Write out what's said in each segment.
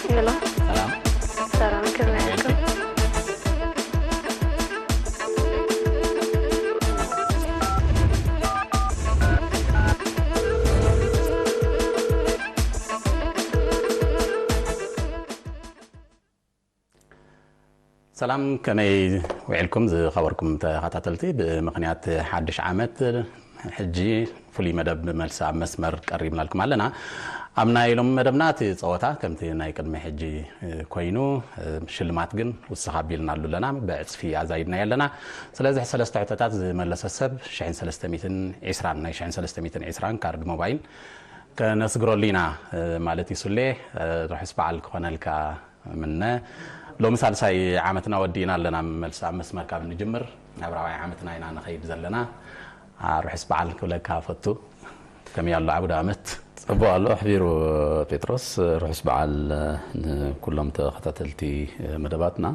ሄሎ። ሰላም። ሰላም፣ ከመይ ኣለኩም? ሰላም፣ ከመይ ውዒልኩም ዝኸበርኩም ተኸታተልቲ? ብምኽንያት ሓድሽ ዓመት ሕጂ ፍሉይ መደብ መልሲ ኣብ መስመር ቀሪብናልኩም ኣለና። ኣብ ናይ ሎሚ መደብና እቲ ጸወታ ከምቲ ናይ ቅድሚ ሕጂ ኮይኑ ሽልማት ግን ውስኽ ኣቢልናሉ ኣለና፣ ብዕጽፊ ኣዛይድናዮ ኣለና። ስለዚ ሰለስተ ሕቶታት ዝመለሰ ሰብ ሽሕን ሰለስተ ሚእትን ዕስራን፣ ናይ ሽሕን ሰለስተ ሚእትን ዕስራን ካርድ ሞባይል ከነስግረሉ ኢና ማለት እዩ። ሱሌ፣ ርሑስ በዓል ክኾነልካ ምነ። ሎሚ ሳልሳይ ዓመትና ወዲእና ኣለና። መልሲ ኣብ መስመር ካብ እንጅምር ናብ ራብዓይ ዓመትና ኢና ንኸይድ ዘለና። ርሑስ በዓል ክብለካ ፈቱ። ከመይ ኣሎ ዓውደ ዓመት? ጽቡቕ ኣሎ ኣሕቢሩ ጴጥሮስ። ርሑስ በዓል ንኩሎም ተኸታተልቲ መደባትና።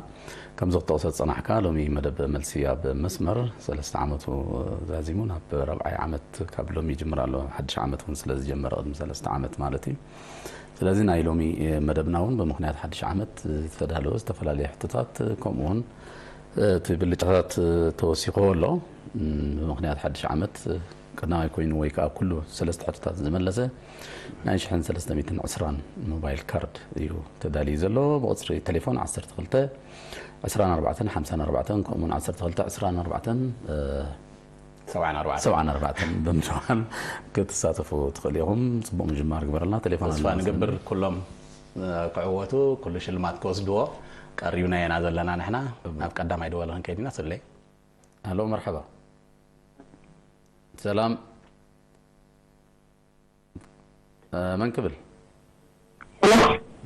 ከምዚ ክትጠቕሶ ዝጸናሕካ፣ ሎሚ መደብ መልሲ ኣብ መስመር ሰለስተ ዓመቱ ዛዚሙ ናብ ራብዓይ ዓመት ካብ ሎሚ ይጅምር ኣሎ። ሓድሽ ዓመት እውን ስለ ዝጀመረ ቅድሚ ሰለስተ ዓመት ማለት እዩ። ስለዚ ናይ ሎሚ መደብና እውን ብምኽንያት ሓድሽ ዓመት ዝተዳለወ ዝተፈላለየ ሕቶታት፣ ከምኡ እውን እቲ ብልጫታት ተወሲኽዎ ኣሎ። ብምኽንያት ሓድሽ ዓመት ቀዳማይ ኮይኑ ወይ ከዓ ኩሉ ሰለስተ ሕቶታት ዝመለሰ ናይ ሽሕን ሰለስተ ሚእትን ዕስራን ሞባይል ካርድ እዩ ተዳልዩ ዘሎ። ብቁፅሪ ቴሌፎን ዓሰርተ ክልተ ዕስራን ኣርባዕተን ሓምሳን ኣርባዕተን፣ ከምኡውን ዓሰርተ ክልተ ዕስራን ኣርባዕተን ሰብዓን ኣርባዕተን። ሰብዓን ኣርባዕተን ብምድዋል ክትሳተፉ ትኽእሉ ኢኹም። ጽቡቕ ምጅማር ግበረልና። ቴሌፎን ተስፋ ኣለና ንገብር። ኩሎም ክዕወቱ፣ ኩሉ ሽልማት ክወስድዎ ቀሪብና ኢና ዘለና ንሕና። ናብ ቀዳማይ ደወለ ክንከይድ ኢና። ስለ ኣሎ መርሓባ። ሰላም። መን ክብል?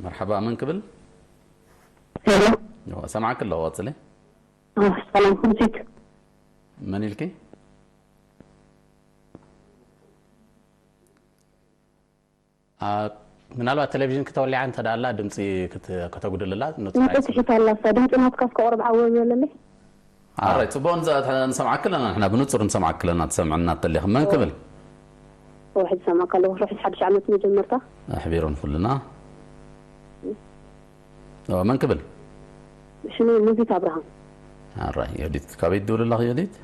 መርሓባ፣ መን ክብል? ሄሎ። ሰማዕክ ኣለኹ፣ ቀጽሊ። ሰላም፣ ኩምሲት። መን ኢልኪ? ምናልባት ቴሌቪዥን ክተወሊዓ እንተ ደኣ ኣላ፣ ድምፂ ክት-፣ ከተጉድልላ ንጹር ኣይኮነን። ተትሒት ኣላ እሳ፣ ድምፂ ናትካ እስከ ቁሩብ ዓው በለለይ። ኣራይ፣ ጽቡቕ ንሰ-፣ ንሰምዓኪ ኣለና፣ ንሕና ብንጹር ንሰምዓኪ ኣለና፣ ትሰምዕና እንተሊኺ። መን ክብል? ርሑስ ሰማዕካ ኣለኹ፣ ርሑስ ሓድሽ ዓመት መጀመርታ። ኣሕቢሩ ንኹልና። ኦ፣ መን ክብል? ሽመይ ሙዚት ኣብርሃም። ኣራይ፣ ዮዲት፣ ካበይ ትድውሊ ኣለኺ ዮዲት?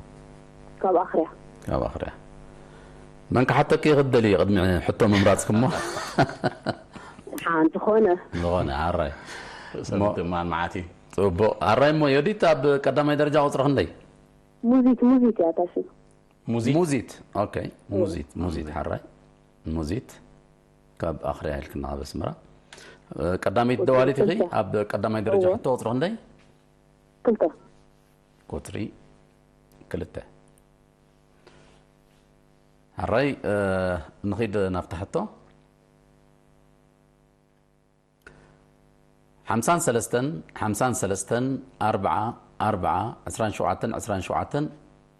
ካብ ኣኽርያ። ካብ ኣኽርያ። መን ክሓተኪ ይኽእል እዩ ቅድሚ ሕቶ ምምራጽኪ እሞ? ሓንቲ ዝኾነ። ዝኾነ፣ ኣራይ። ሰብ እሞ ትማን መዓት እዩ። ጽቡቕ። ኣራይ እሞ ዮዲት ኣብ ቀዳማይ ደረጃ ቁጽሪ ክንደይ? ሙዚት፣ ሙዚት እያ እታ ሽም። ሙዚት? ሙዚት። ኦኬ። እዎ። ሙዚት፣ ሙዚት፣ ሓራይ። ሙዚት። ካብ ኣኽርያ ኢልክና ካብ ኣስመራ። እ፣ ቀዳመይቲ ቁጽሪ ደዋሊት ኢኺ? ክልተ። ኣብ ቀዳማይ ደረጃ እዎ። ሕቶ ቁጽሪ ክንደይ? ክልተ። ቁጽሪ ክልተ። ሓራይ፣ እ፣ ንኺድ ናብታ ሕቶ። ሓምሳን ሰለስተን፣ ሓምሳን ሰለስተን፣ ኣርብዓ፣ ኣርብዓ፣ ዕስራን ሸውዓተን፣ ዕስራን ሸውዓተን፣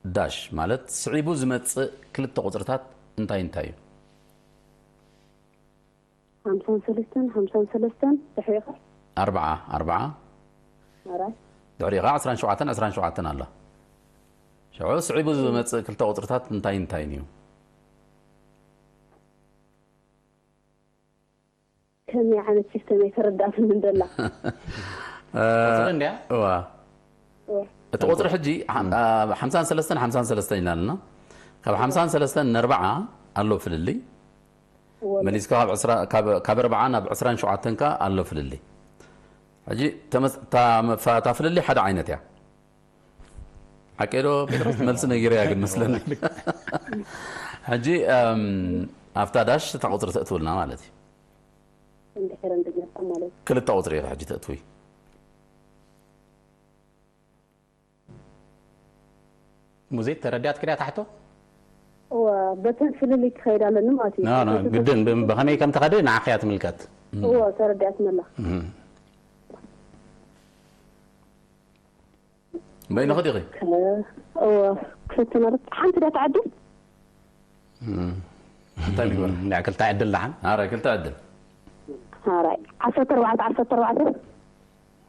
ዳሽ ማለት ስዒቡ ዝመጽእ ክልተ ቁጽርታት እንታይ እንታይ እዩ? ሓምሳን ሰለስተን፣ ሓምሳን ሰለስተን፣ ድሕሪኡ ኸ? ኣርብዓ፣ ኣርብዓ። ኣራይ። ድሕሪኡ ኸ ዕስራን ሸውዓተን፣ ዕስራን ሸውዓተን ኣሎ። ሽዑ ስዒቡ ዝመጽእ ክልተ ቁጽርታት እንታይ እንታይ እዩ? ከመይ ዓይነት ሲስተም ኣይተረዳእትን እንደላ። እ፣ ቁጽሪ እንድያ? እዋ። እዋ። እቲ ቁጽሪ ሕጂ ሓም-፣ እ። አ፣ ሓምሳን ሰለስተን ሓምሳን ሰለስተን ኢልና ኣለና። ካብ ሓምሳን ሰለስተን ንኣርብዓ ኣሎ ፍልልይ። እወ። መሊስካ ካብ ዕስራ፣ ካብ፣ ካብ ኣርብዓ ናብ ዕስራን ሸውዓተን ከኣ ኣሎ ፍልልይ። ሕጂ ተመስ-፣ እታ መፋ-፣ እታ ፍልልይ ሓደ ዓይነት እያ። ሓቀይ ዶ ጴጥሮስ? መልሲ ነጊረያ ግን መስለኒ። ሕጂ፣ እም፣ ኣብታ ዳሽ እታ ቁጽሪ ተእትውልና ማለት እዩ። እንድሕር እንድመጣ ማለት እዩ። ክልተ ቁጽሪ ኢኺ ሕጂ ተእትዊ። ሙዚት ተረዲኣትኪ ድያ ታሕቶ? እወ፣ በተን ፍልልይ ክኸይድ ኣለኒ ማለት እዩ። ኖ፣ ኖ፣ በተን ግድን ብ-፣ ብኸመይ ከም ትኸዲ ንዓኺ እያ ትምልከት። እወ፣ ተረዲኣትኒ ኣላ። እም። በይንኺ ዲኺ? ከ-፣ እወ፣ ክልተ ማለት ሓንቲ ዳ ትዓድል? እም። እንታይ ንግበር? እንዳ ክልተ ዕድል ደሓን? ኣረ፣ ክልተ ዕድል። ኣራይ፣ ዓሰርተ ኣርባዕተ፣ ዓሰርተ ኣርባዕተ።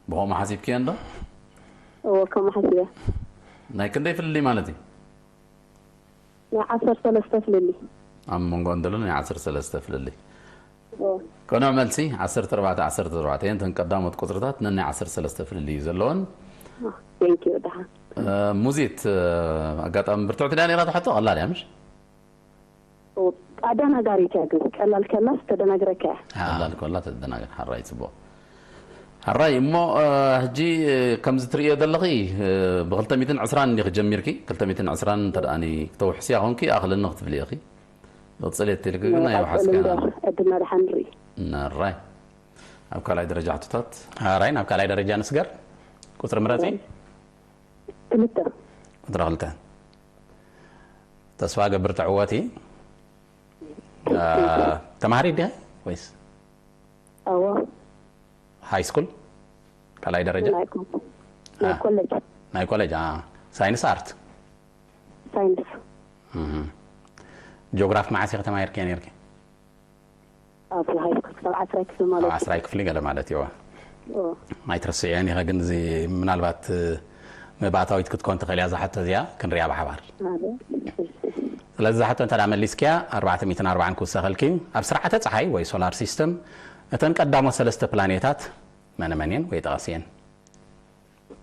ብኸምኡ ሓሲብክዮ እንዶ? እወ፣ ከምኡ ሓሲበ። ናይ ክንደይ ፍልልይ ማለት እዩ? ናይ ዓሰርተ ሰለስተ ፍልልይ። ኣብ መንጎ እንተሎ ናይ ዓሰርተ ሰለስተ ፍልልይ። ቅኑዕ መልሲ ዓሰርተ ኣርባዕተ ዓሰርተ ኣርባዕተ እየን። እተን ቀዳሞት ቁፅርታት ነናይ ዓሰርተ ሰለስተ ፍልልይ እዩ ዘለወን። ቴንኪዩ ደሓን። ሙዚት፣ ኣጋጣሚ ብርትዕቲ ድያ ነይራ ትሕቶ? ቀላል እያ ምሽ? ኣደናጋሪት እያ ግን ቀላል ከላስ ተደናግረካ እያ። ቀላል ከላ ተደናግር። ሓራይ ፅቡቕ። ሓራይ እሞ ሕጂ ከምዚ ትርእዮ ዘለኺ ብክልተ ሚእትን ዕስራን እንዲኺ ጀሚርኪ። ክልተ ሚእትን ዕስራን እንተ ደኣኒ ክተውሕስያ ኾንኪ ኣኽለኒ ክትብሊ ኢኺ። ቅፅል የትልኪ ግን ኣይውሓስክያን ኣሎ። ዕድልና ደሓን ንርኢ። ናራይ ኣብ ካልኣይ ደረጃ ሕቶታት። ራይ ናብ ካልኣይ ደረጃ ንስገር። ቁፅሪ ምረፂ። ክልተ። ቁፅሪ ክልተ። ተስፋ ገብር ተዕወቲ። ተማሃሪ ዲያ ወይስ ኣዎ። ሃይ ስኩል ካልኣይ ደረጃ? ናይ ኮ- ናይ ኮሌጅ ናይ ኮሌጅ። ሳይንስ ኣርት? ሳይንስ። ጂኦግራፊ መዓስ ኢኺ ተማሂርክዮ ነይርኪ? ኣብ ሃይ ስኩል ክሳብ ዓስራይ ክፍሊ ማለት ኣብ ዓስራይ ክፍሊ ገለ ማለት እዩ። እዩ። ኣይትርስዕዮን ኢኸ ግን እዚ ምናልባት መባእታዊት ክትኮን ትኽእል እያ እዛ ሕቶ እዚኣ ክንሪኣ ብሓባር። ሓደ። ስለዚ እዛ ሕቶ እንተ ደኣ መሊስክያ ኣርባዕተ ሚእትን ኣርባዓን ክውሰኸልኪ እዩ። ኣብ ስርዓተ ፀሓይ ወይ ሶላር ሲስተም እተን ቀዳሞት ሰለስተ ፕላኔታት መነ መን እየን ወይ ጠቐስየን?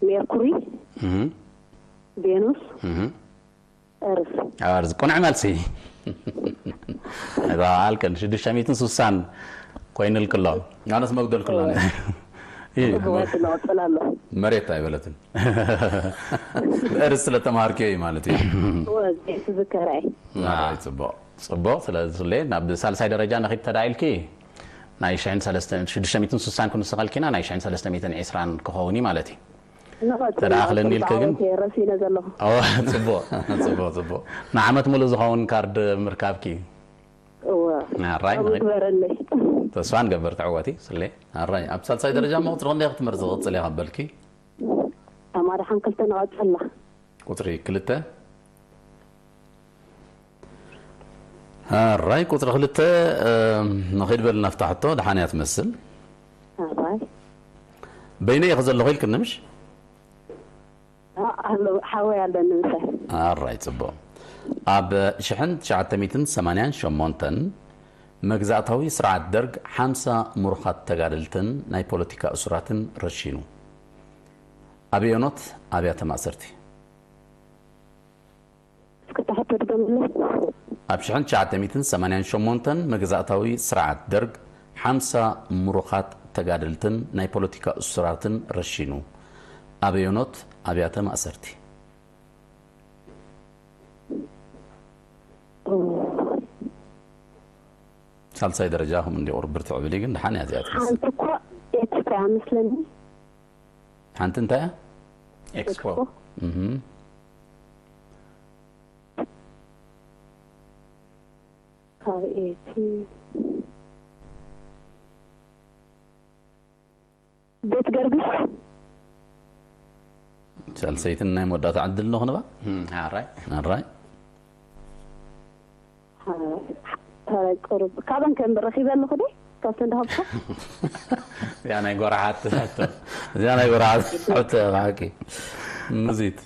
ሜርኩሪ፣ እህ፣ ቬኑስ፣ እህ። ኤርስ። ኣርዝ ቁኑዕ መልሲ። እዛ ኣልከን ሽዱሽተ ሚእትን ስሳን ኮይኑልክሎ። ኣነስ መጉደል ክሎ እዩ። ክወስድ ዝቐፅል ኣሎ። መሬት ኣይበለትን። ብእርስ ስለ ተማሃርክዮ እዩ ማለት እዩ። ወዚ ትዝከረ እየ። ናራይ ፅቡቕ። ፅቡቕ። ስለዚ ስለ ናብ ሳልሳይ ደረጃ ንኺድ ተዳኢልኪ ናይ ሽሕን ሰለስተ- ሽዱሽተ ሚእትን ስሳን ክንውስኸልኪና ናይ ሽሕን ሰለስተ ሚእትን ዕስራን ክኸውን እዩ ማለት እዩ። ንቐፅል ተደኣኽለኒ ኢልከ ግን? ብዓወት እየ ረሲነ ዘለኹ። ኦ፣ ፅቡቕ። ፅቡቕ፣ ፅቡቕ። ንዓመት ሙሉእ ዝኸውን ካርድ ምርካብኪ እዩ። እወ። ናራይ ከምኡ ንኺድ። ግበረለይ። ተስፋ ንገብር ትዕወቲ ስሌ። ኣራይ ኣብ ሳልሳይ ደረጃ እሞ ቁፅሪ ክንደይ ክትመርፂ ክቕፅል እያ ከበልኪ? ኣማድሓን ክልተ ንቐፅላ። ቁፅሪ ክልተ። ኣራይ ቁፅሪ ክልተ። እም፣ ንኺድ በል ናፍታ ሕቶ ደሓን እያ ትመስል። ኣራይ። በይነ ኢኺ ዘለኹ ኢልክኒ ምሽ? ኣሎ ሓወይ ኣለኒ ምሳይ። ኣራይ ፅቡቕ። ኣብ ሽሕን ትሽዓተ ሚእትን ሰማንያን ሸሞንተን መግዛእታዊ ስርዓት ደርግ ሓምሳ ምሩኻት ተጋደልትን ናይ ፖለቲካ እሱራትን ረሺኑ። ኣበየኖት ኣብያተ ማእሰርቲ? እስኪ እታ ሕቶ ድገምለይ። ኣብ ሽሕን ትሽዓተ ሚእትን ሰማንያን ሸሞንተን መግዛእታዊ ስርዓት ደርግ ሓምሳ ምሩኻት ተጋደልትን ናይ ፖለቲካ እሱራትን ረሺኑ። ኣበየኖት ኣብያተ ማእሰርቲ? ሳልሳይ ደረጃ ከም እንዲ ቁርብ ብርትዕ ብሊ ግን ደሓን እያ እዚኣ ትመስል። ሓንቲ እኳ ኤክስፖ እያ መስለኒ። ሓንቲ እንታይ እያ? ኤክስፖ። እህም። ካብ ኤቲ ቤት ገርግሽ። ሳልሰይትን ናይ መወዳእታ ዕድል ንኽንባ። እም፣ ኣራይ። ኣራይ። ተረይ ቁሩብ ካበን ከም ረኺበ ኣለኹ ዶ? ካብተን ዳሃብካ? እዚኣ ናይ ጎራሓት። እዚኣ ናይ ጎራሓት። ሓብተ ብሓቂ። ሙዚት።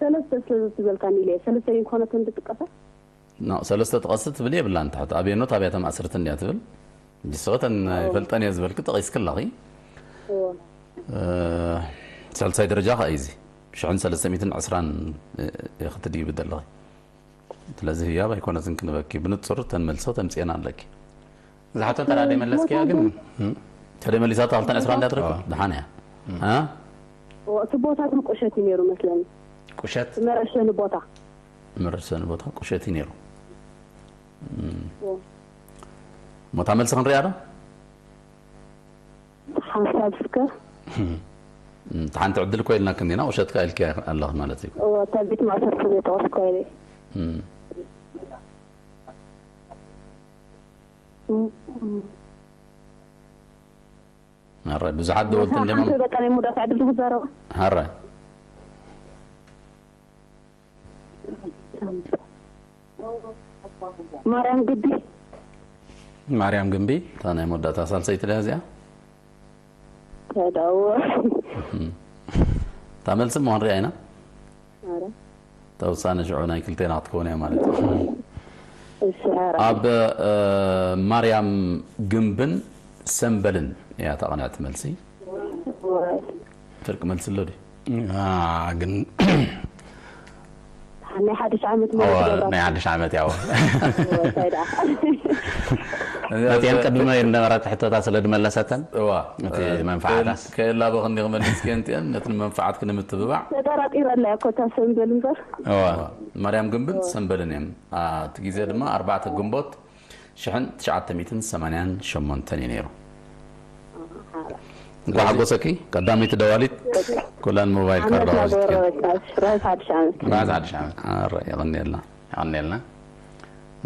ሰለስተ ስለ ዝበልካኒ ኢለ እየ። ሰለስተ ይኮነትን ዝጥቀሳ? ኖ፣ ሰለስተ ጥቀስ ትብል የብላን። ትሕቲ ኣበየኖት ኣብያተ ማእሰርቲ እንድያ ትብል። ሕጂ ስኸተን ይፈልጠን እየ ዝበልኪ ጠቒስኪ ኣለኺ። እዎ። እ፣ ሳልሳይ ደረጃ ኸኣ እዩ እዚ። ሽሕን ሰለስተ ሚእትን ዕስራን ኢኺ ትድይቢ ዘለኺ። ስለዚ ህያብ ኣይኮነትን ክንበኪ። ብንጹር ተን መልሶ ተምጽኤን ኣለኪ። እዛ ሕቶ እንተ ደኣ ደይመለስክያ ግን ተደይ መሊሳቶ ክልተን ዕስራን እንድያ ትረክብ? ደሓን እያ። እ? እዎ፣ እቲ ቦታ ግን ቁሸት እዩ ነይሩ መስለኒ። ቁሸት? መረሸኒ ቦታ። መረሸኒ ቦታ ቁሸት እዩ ነይሩ። እዎ። እሞ እታ መልሲ ክንሪኣ ዶ? ሓንሳብ እስከ እም፣ ሓንቲ ዕድል እኮ ኢልናክን ዲና፣ ቁሸት ከኣ ኢልኪ ኣለኺ ማለት እዩ። እዎ፣ እታ ቤት ማእሰርቲ ዘይጠቐስኳ ኢለ። እም። ኣረ፣ ብዙሓት ደወልቲ እንዲሞም። ሓንቲ በቃ ናይ መወዳእታ ዕድል ክዛረባ። ኣረ። ማርያም ግቢ። ማርያም ግንቢ። እታ ናይ መወዳእታ ሳልሰይቲ ድያ እዚኣ? ተዳዎ። እታ መልሲ እሞ ክንሪኣ ኢና። ኣረ። እታ ውሳነ ሽዑ ናይ ክልቴና ክትከውን እያ ማለት እዩ። እሺ፣ ሕራይ። ኣብ እ፣ ማርያም ግንብን ሰምበልን እያ እታ ቅንዕቲ መልሲ። ወይ። ፍርቂ መልሲ ኣሎ ድዩ? አ፣ ግን ናይ ሓድሽ ዓመት ኦ፣ ማለት ገባ። ናይ ሓድሽ ዓመት ያው። እንታይ ደኣ? ነቲአን ቅድሚ ዝነበረት ሕቶታት ስለ ዝመለሰተን፣ እዋ። እቲ እ፣ መንፈዓታስ? ከየላ በኽንዲ ክመልስ ከንቲአን ነቲ መንፈዓት ክንምትብባዕ። ተጠራጢረላ እኮ እታ ሰምበል እምበር። እዋ። ማርያም ግንብን ሰምበልን እዮም። አ፣ እቲ ግዜ ድማ ኣርባዕተ ግንቦት ሽሕን ትሽዓተ ሚእትን ሰማንያን ሸሞንተን እዩ ነይሩ። እንኳዕ ሓጎሰኪ ቀዳመይቲ ደዋሊት ኩለን ሞባይል ካርድ ዓመት ኣዋዚትክን። ናበረ በቃ። ራስ ሓድሽ ዓመት። ራስ ሓድሽ ዓመት። ኣረ፣ የቐንየልና። የቐንየልና።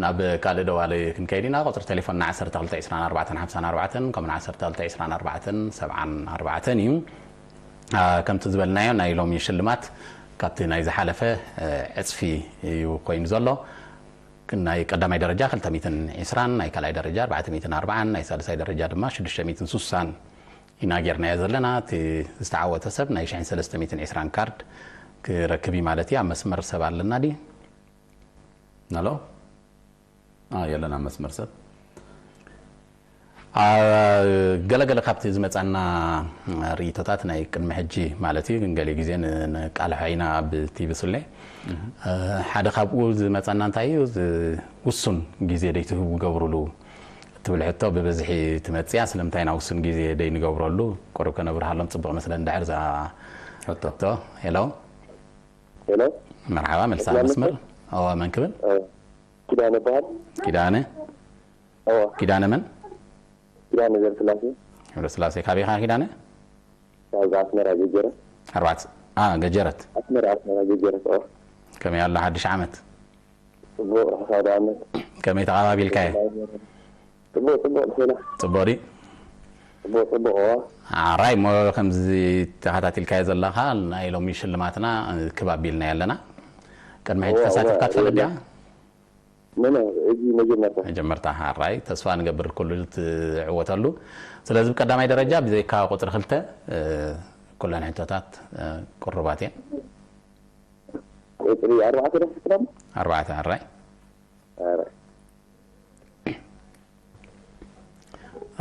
ናብ ካልእ ደዋሊ ክንከይድ ኢና። ቁጽሪ ቴሌፎንና ዓሰርተ ክልተ ዕስራን ኣርባዕተን ሓምሳን ኣርባዕተን፣ ከምኡውን ዓሰርተ ክልተ ዕስራን ኣርባዕተን ሰብዓን ኣርባዕተን እዩ። አ፣ ከምቲ ዝበልናዮ ናይ ሎሚ ሽልማት ካብቲ ናይ ዝሓለፈ፣ እ፣ ዕጽፊ እዩ ኮይኑ ዘሎ። ናይ ቀዳማይ ደረጃ ክልተ ሚእትን ዕስራን፣ ናይ ካልኣይ ደረጃ ኣርባዕተ ሚእትን ኣርባዓን፣ ናይ ሳልሳይ ደረጃ ድማ ሽዱሽተ ሚእትን ስሳን ኢና ጌርናዮ ዘለና። እቲ ዝተዓወተ ሰብ ናይ ሽሕን ሰለስተ ሚእትን ዕስራን ካርድ ክረክብ እዩ ማለት እዩ። ኣብ መስመር ሰብ ኣለና ድዩ? ኣሎ? አ፣ የለን ኣብ መስመር ሰብ። አ፣ ገለገለ ካብቲ ዝመጻና ርእይቶታት ናይ ቅድሚ ሕጂ ማለት እዩ፣ ግን ገለ ግዜ ን-፣ ንቃልሖ ኢና ኣብ ቲቪ ስሌ። እ፣ ሓደ ካብኡ ዝመጻና እንታይ እዩ? ዝ-፣ ውሱን ግዜ ደይትህቡ ገብሩሉ እትብል ሕቶ ብብዝሒ ትመጽእ እያ። ስለምንታይ ኢና ውሱን ግዜ ደይንገብረሉ? ቁሩብ ከነብርሃሎም ጽቡቕ መስለን ድሕር እዛ ሕቶ። ሕቶ። ሄሎ። ሄሎ። መርሓባ፣ መልሳ መስመር። እዋ፣ መን ክብል? እ፣ ኪዳነ እበሃል። ኪዳነ? እዋ። ኪዳነ መን? ኪዳነ ዘርስላሴ። ገብረስላሴ፣ ካበይ ኢኻ ኪዳነ? ካብዛ ኣስመራ ገጀረት። ኣርባዕተ፣ አ፣ ገጀረት። ኣስመራ፣ ኣስመራ ገጀረት፣ እዋ። ከመይ ኣሎ ሓድሽ ዓመት? ጽቡቕ፣ ርሑስ ኣውደኣመት። ከመይ ተቐባቢልካዮ? ጽቡቕ፣ ጽቡቕ፣ ንሕና። ጽቡቕ ድዩ? ጽቡቕ፣ ጽቡቕ፣ እዋ። ኣራይ፣ እሞ ከምዚ ተኸታቲልካዮ ዘለኻ፣ ናይ ሎሚ ሽልማትና ክብ ኣቢልናዮ ኣለና። ቅድሚ ሕጂ እዋ፣ ተሳቲፍካ እዋ፣ ትፈልጥ እዋ። ዲኻ? መን? እዚ መጀመርታ። መጀመርታ፣ ኣራይ፣ ተስፋ ንገብር ኩሉ ትዕወተሉ። ስለዚ ብቀዳማይ ደረጃ ብዘይካ ቁጽሪ ክልተ፣ እ፣ ኩለን ሕቶታት፣ እ፣ ቅሩባት እየን። ቁጽሪ ኣርባዕተ ዶ ክትረም? ኣርባዕተ፣ ኣራይ። ኣራይ።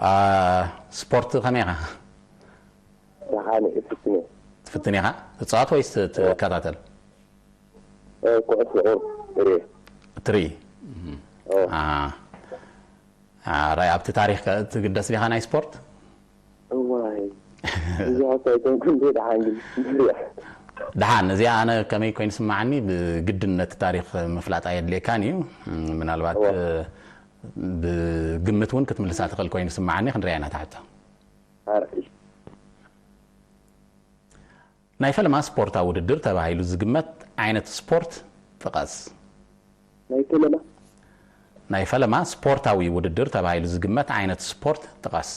አ፣ ስፖርት ከመይ ኢኻ? ደሓን እየ፣ እፍትን እየ። ትፍትን ኢኻ? ትጻወት ወይስ ትከታተል? እ፣ ኩዕሶ ቁሩብ እርየ። ትርኢ? እዎ። አ፣ ኣራይ፣ ኣብቲ ታሪኽ ከ ትግደስ ዲኻ ናይ ስፖርት? እዋይ፣ ብዙሕ እኳ ኣይኮንኩን፣ ደሓን ግን እርየ። ደሓን፣ እዚኣ ኣነ ከመይ ኮይኑ ስምዓኒ፣ ብግድን ነቲ ታሪኽ ምፍላጥ ኣየድልየካን እዩ። ምናልባት፣ እዎ። እ፣ ብግምት እውን ክትምልሳ ትኽእል ኮይኑ ስምዓኒ፣ ክንሪኣ ኢና እታ ሕቶ። ኣራይ። ናይ ፈለማ ስፖርታዊ ውድድር ተባሂሉ ዝግመት ዓይነት ስፖርት ጥቀስ። ናይ ፈለማ? ናይ ፈለማ ስፖርታዊ ውድድር ተባሂሉ ዝግመት ዓይነት ስፖርት ጥቀስ።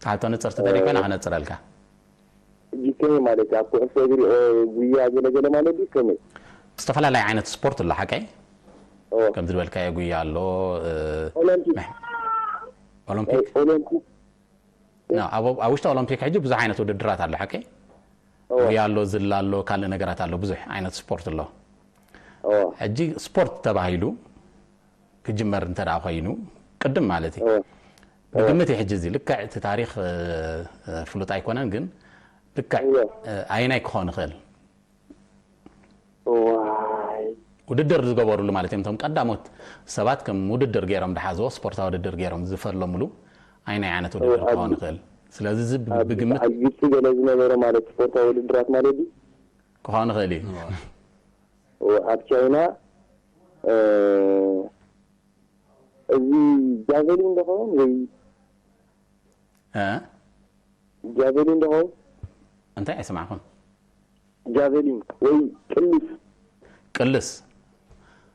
ትሓቶ ንጽርቲ ተደይ ኮይና እ፣ ከነጽረልካ። ሕጂ ከመይ ማለት እዩ? ኣብ ኩዕሶ እግሪ፣ ኦ፣ ጉያ ገለገለ ማለት ድዩ? ከመይ? ዝተፈላለየ ዓይነት ስፖርት ኣሎ፣ ሓቀይ? ኦ። ከም ዝበልካዮ ጉያ ኣሎ፣ እ፣ ኦሎምፒክ። መሕ-፣ ኦሎምፒክ? ናይ ኦሎምፒክ። ና፣ ኣብ፣ ኣብ ውሽጢ ኦሎምፒክ ሕጂ ብዙሕ ዓይነት ውድድራት ኣሎ፣ ሓቀይ? ኦ። ጉያ ኣሎ፣ ዝላ ኣሎ፣ ካልእ ነገራት ኣሎ፣ ብዙሕ ዓይነት ስፖርት ኣሎ። ኦ። ሕጂ ስፖርት ተባሂሉ ክጅመር እንተ ደኣ ኮይኑ፣ ቅድም ማለት እዩ። ኦ። ብግምት እዩ ሕጂ እዚ፣ ልክዕ እቲ ታሪኽ፣ እ፣ እ፣ ፍሉጥ ኣይኮነን፣ ግን ልክዕ፣ እዎ። እ፣ ኣየናይ ክኸውን ይኽእል? እዋይ። ውድድር ዝገበሩሉ ማለት እዮም። እቶም ቀዳሞት ሰባት ከም ውድድር ገይሮም ድሓዝዎ፣ ስፖርታዊ ውድድር ገይሮም ዝፈለሙሉ ኣይናይ ዓይነት ውድድር እዎ፣ ክኸውን ኣብ፣ ይኽእል። ስለዚ እዚ ብ-፣ ኣብ ብግምት በዓል ግብፂ ገለ ዝነበረ ማለት ስፖርታዊ ውድድራት ማለት ድዩ? ክኸውን ይኽእል እዩ። እዎ። እዎ፣ ኣብ ቻይና፣ እ፣ እዚ ጃቨሊን ዶ ኸውን ወይ እ? ጃቨሊን ዶ ኸውን? እንታይ ኣይሰማዕኩን። ጃቨሊን ወይ ቅልስ። ቅልስ?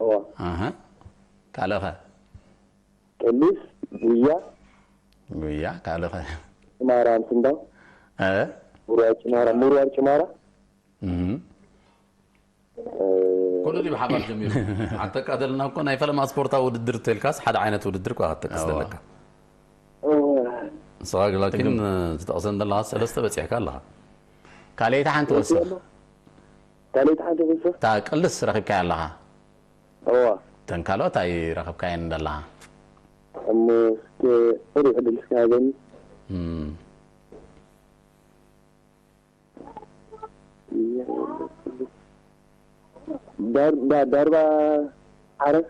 እዋ። ኣሃ። ካልእ ኸ? ቅልስ፣ ጉያ። ጉያ፣ ካልእ ኸ? ጭማራ፣ ምስንዳው። እ? ምርዋር ጭማራ፣ ምርዋር ጭማራ። እህ። እ፣ ኩሉ ድዩ ብሓባር ጀሚሩ? ኣተቃደልና እኮ ናይ ፈለማ ስፖርታዊ ውድድር ተልካስ ሓደ ዓይነት ውድድር እኳ ክትጠቅስ እዋ። ዘለካ። እዋ። ንስኻ ላኪን ትግም-፣ ትጠቕሰን ዘለኻ ሰለስተ በጺሕካ ኣለኻ። ካልኣይቲ ሓንቲ ወስኽ። ካልኣይቲ ሓንቲ ወስኽ? እታ ቅልስ ረኺብካያ ኣለኻ። እዋ። እታ እተን ካልኦት ኣይረኸብካየን ዘለኻ። እሞ እስከ ሕሩይ ዕድል እስከ ሃበኒ። እም። ዳር- ዳ- ዳርባ ዓረር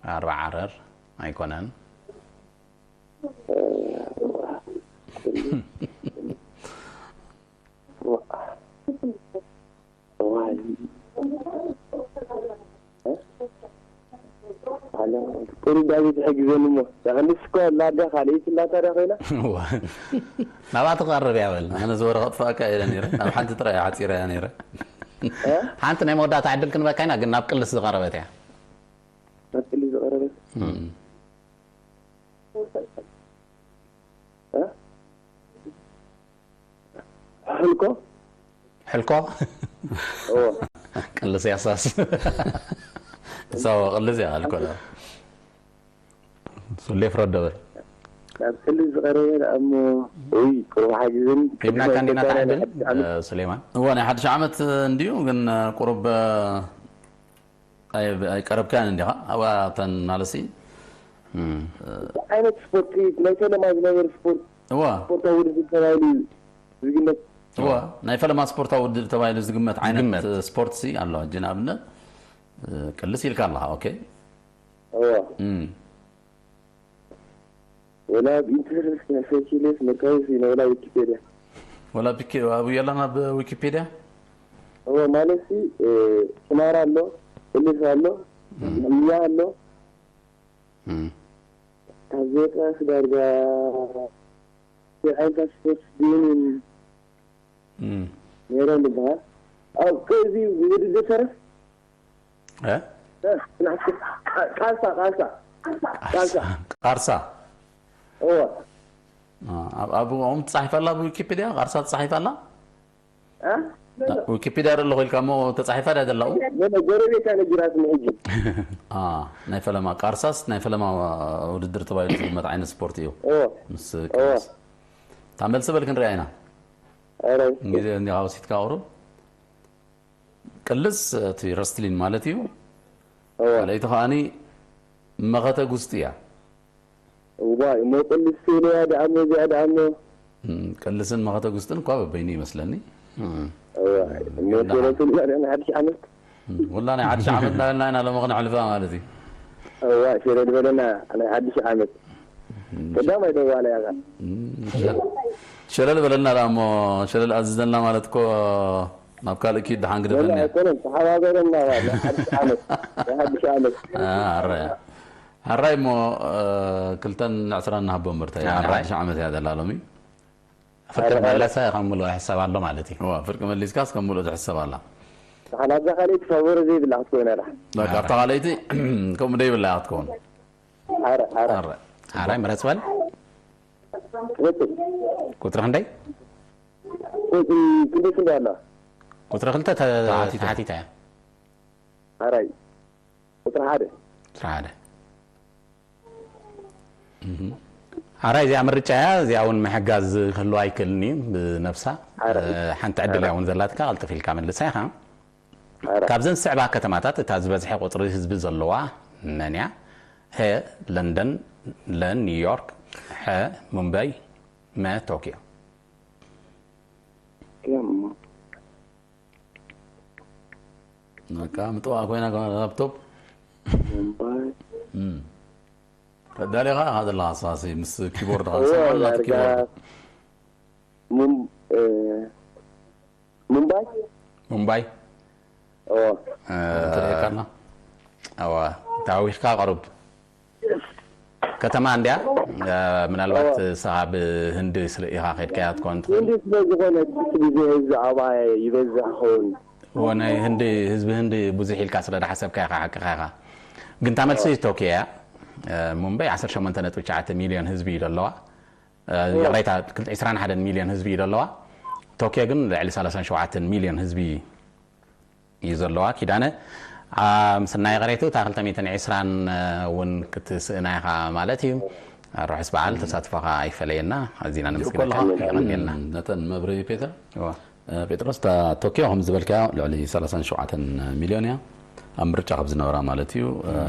ኣርባ ዓረር ኣይኮነን። ዋይ። ኣለ ቁሩብ ዳዊት ይሕግዘኒ እሞ ንስኮ ላዳ ካልኣይቲ ላታ ዳ ኮይና እዋ። ናባቲ ቀርብ እያ በል። ኣነ ዝወረ ከጥፋእካ እየ ነይረ። ናብ ሓንቲ ጥራይ እያ ሓፂረ እያ ነይረ። ሓንቲ ናይ መወዳእታ ዕድል ክንበካ ኢና፣ ግን ናብ ቅልስ ዝቐረበት እያ። መጥሊ ዝቐረበት እም። እ? ሕልኮ ሕልኮ ኦ ቅልስ ያሳስ እሳው ቅልስ ያ ሕልኮ ዳ ሱሌ ፍረዶ በል ናብ ክልል ዝቐረበ ደኣ እሞ ወይ ቁሩብ ሓጊዝን ሂብናካ እንዲና እታ ዕድል እ፣ ሱሌማን። እዋ ናይ ሓድሽ ዓመት እንድዩ ግን ቁሩብ ኣይ- ኣይቀረብካን እንዲኻ ኣብተን ማለሲ ዓይነት ስፖርት ናይ ፈለማ ዝነበረ ስፖርት እዋ ስፖርታዊ ውድድር ተባሂሉ እዩ ዝግመት እዋ ናይ ፈለማ ስፖርታዊ ውድድር ተባሂሉ ዝግመት ዓይነት ዝግመት። ስፖርት ሲ ኣሎ ሕጂ ንኣብነት ቅልስ ኢልካ ኣለኻ ኦኬ እዋ እም። ወላ ኣብ ኢንተርኔት ናይ ፈሲሌስ መርካዊ ሲ ወላ ዊኪፔድያ ወላ ፒኬ ኣብኡ የላን ኣብ ዊኪፔድያ እዎ ማለት ሲ ጭማራ ኣሎ ቅልስ ኣሎ ሚያ ኣሎ እም። ካብ ዘጥራስ ዳርጋ ዓይነታት ስፖርት ድዩን እም። ነይሮም ዝበሃል ኣብ ከዚ ውድድር ተረፍ እ? ቃልሳ ቃልሳ ቃልሳ ቃርሳ እዎ ኣብ ኣብኦም ትጻሒፍ ኣላ ብዊኪፒድያ ቃርሳ ትጻሒፍ ኣላ እ? ዊኪፒድያ ዶ ኣለኹ ኢልካ እሞ ተጻሒፋ ድያ ዘላ ገለ ጎረቤታ ነጊራትኒ ሕጂ አ፣ ናይ ፈለማ ቃርሳስ ናይ ፈለማ ውድድር ተባሂሉ ዝግመት ዓይነት ስፖርት እዩ እዎ ምስ ቅልስ እታ መልሲ በል ክንሪኣ ኢና ኧረ ግዜ እንዲኻ ወሲድካ ቁሩብ ቅልስ እቲ ረስትሊን ማለት እዩ እዎ ካልኣይቲ ከዓኒ መኸተ ጉስጢ እያ እዋይ እሞ ቅልስ ቴለያ ደኣ እሞ እዚኣ ደኣ እሞ እም፣ ቅልስን መኸተ ጉስጥን እኳ በበይኑ ይመስለኒ እዋይ እሞ ቴለትን ናይ ሓድሽ ዓመት እም፣ ወላ ናይ ሓድሽ ዓመት እናበልና ኢና ሎሚ ክነሕልፋ ማለት እዩ እዋ ሸለል በለና ናይ ሓድሽ ዓመት ቀዳማይ ደዋላ ያጋ እም፣ ሸ- ሸለል በለና ዳ እሞ ሸለል ኣዝዘልና ማለት እኮ ናብ ካልእ ኪድ ድሓን ግደፈኒ ወላ ኣይኮነን ተሓባበረና ዋ ናይ ሓድሽ ዓመት ናይ ሓድሽ ዓመት ኣረ ኣራይ እሞ ክልተን ዕስራን ንሃቦ ምርታ ናይ ኣራይ። ሓድሽ ዓመት እያ ዘላ ሎሚ ፍርቂ መለሰ ከም ምልኦ ይሕሰብ ኣሎ ማለት እዩ እዋ ፍርቂ መሊስካስ ከም ምልኦ ትሕሰብ ኣላ ሓላዛ ካልኣይቲ ፋቮረ ዘይብላ ክትኮይና ዳ በቃ ኣብታ ካልኣይቲ ከምኡ ደይብላ እያ ክትከውን ሓረ ሓረ ኣረ ሓራይ ምረፅ በል ትበፅል ቁፅሪ ክንደይ ቁፅሪ ክንደይ ክንደይ ኣላ ቁፅሪ ክልተ ተ- ተሓቲታ። ተሓቲታ እያ ሓራይ ቁፅሪ ሓደ ቁፅሪ ሓደ ሓራይ እዚኣ ምርጫ እያ እዚኣ እውን ምሕጋዝ ክህልዋ ኣይክእልን እዩ ብነብሳ ሓራይ። እ፣ ሓንቲ ዕድል እያ እውን ዘላትካ ቀልጥፍ ኢልካ መልሳ ኢኻ ሓራይ ካብዘን ዝስዕባ ከተማታት እታ ዝበዝሐ ቁፅሪ ህዝቢ ዘለዋ መን እያ ሀ ለንደን ለ ኒውዮርክ ሐ ሙምበይ መ ቶኪዮ ያማ በቃ ምጥዋ ኮይና ላፕቶፕ ሙምባይ እም። ተዳሊኻ ኢኻ ዘለኻ ሳሲ ምስ ኪቦርድ እዎ ሰማልና ዳርጋ ኪቦርድ ሙም- እ፣ ሙምባይ ሙምባይ እዎ እ፣ ትርእየካና እዋ ታዊርካ ቅሩብ ከተማ እንድያ እ፣ ምናልባት ንስኻ ብህንዲ ስለ ኢኻ ከድካያ ትኮን ትኽእል ህንዲ ስለ ዝኾነ እቲ ግዜ ህዝቢ ኣባይ ይበዝሕ ክኸውን እዎ ናይ ህንዲ ህዝቢ ህንዲ ብዙሕ ኢልካ ስለ ዝሓሰብካ ኢኻ ሓቅኻ ኢኻ ግን እታ መልሲ ቶኪዮ እያ እ፣ ሙምበይ ዓሰርተ ሸሞንተ ነጥቢ ትሽዓተ ሚልዮን ህዝቢ እዩ ዘለዋ እ፣ ይቕሬታ ዕስራን ሓደን ሚልዮን ህዝቢ እዩ ዘለዋ ቶኪዮ ግን ልዕሊ ሰላሳን ሸውዓተን ሚልዮን ህዝቢ እዩ ዘለዋ ኪዳነ ኣ፣ ምስናይ ይቕሬቱ እታ ክልተ ሚእትን ዕስራን እውን ክትስእና ኢኻ ማለት እዩ ርሑስ በዓል ተሳትፎኻ ኣይፈለየና ኣዚና ነመስግነካ ኮለኻ የቐንየልና ነተን መብረሂ ፔተር እዋ። እ፣ ጴጥሮስ እታ ቶኪዮ ከም ዝበልካዮ ልዕሊ ሰላሳን ሸውዓተን ሚልዮን እያ ኣብ ምርጫ ካብ ዝነበራ ማለት እዩ።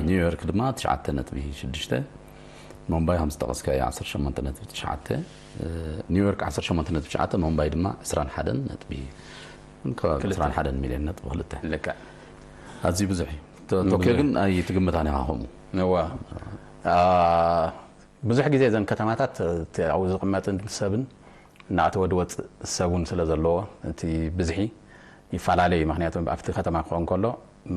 ኒውዮርክ ድማ ትሽዓተ ነጥቢ ሽዱሽተ፣ ሞምባይ ከም ዝጠቐስካዮ ዓሰርተ ሸሞንተ ነጥቢ ትሽዓተ፣ ኒውዮርክ ዓሰርተ ሸሞንተ ነጥቢ ትሽዓተ፣ ሞምባይ ድማ ዕስራን ሓደን ነጥቢ፣ ከባቢ ክልተ። ዕስራን ሓደን ሚልዮን ነጥቢ ክልተ። ልክዕ። ኣዝዩ ብዙሕ እዩ። ቶ-፣ ቶኪዮ ብዙሕ። ግን ኣይትግምታን ኢኻ ከምኡ። እዋ። አ፣ ብዙሕ ግዜ እዘን ከተማታት እቲ ኣብኡ ዝቕመጥን ሰብን እናኣተወ ዝወፅእ ሰብ እውን ስለ ዘለዎ እቲ ብዝሒ ይፈላለ እዩ። ምክንያቱ ኣብቲ ከተማ ክኸውን ከሎ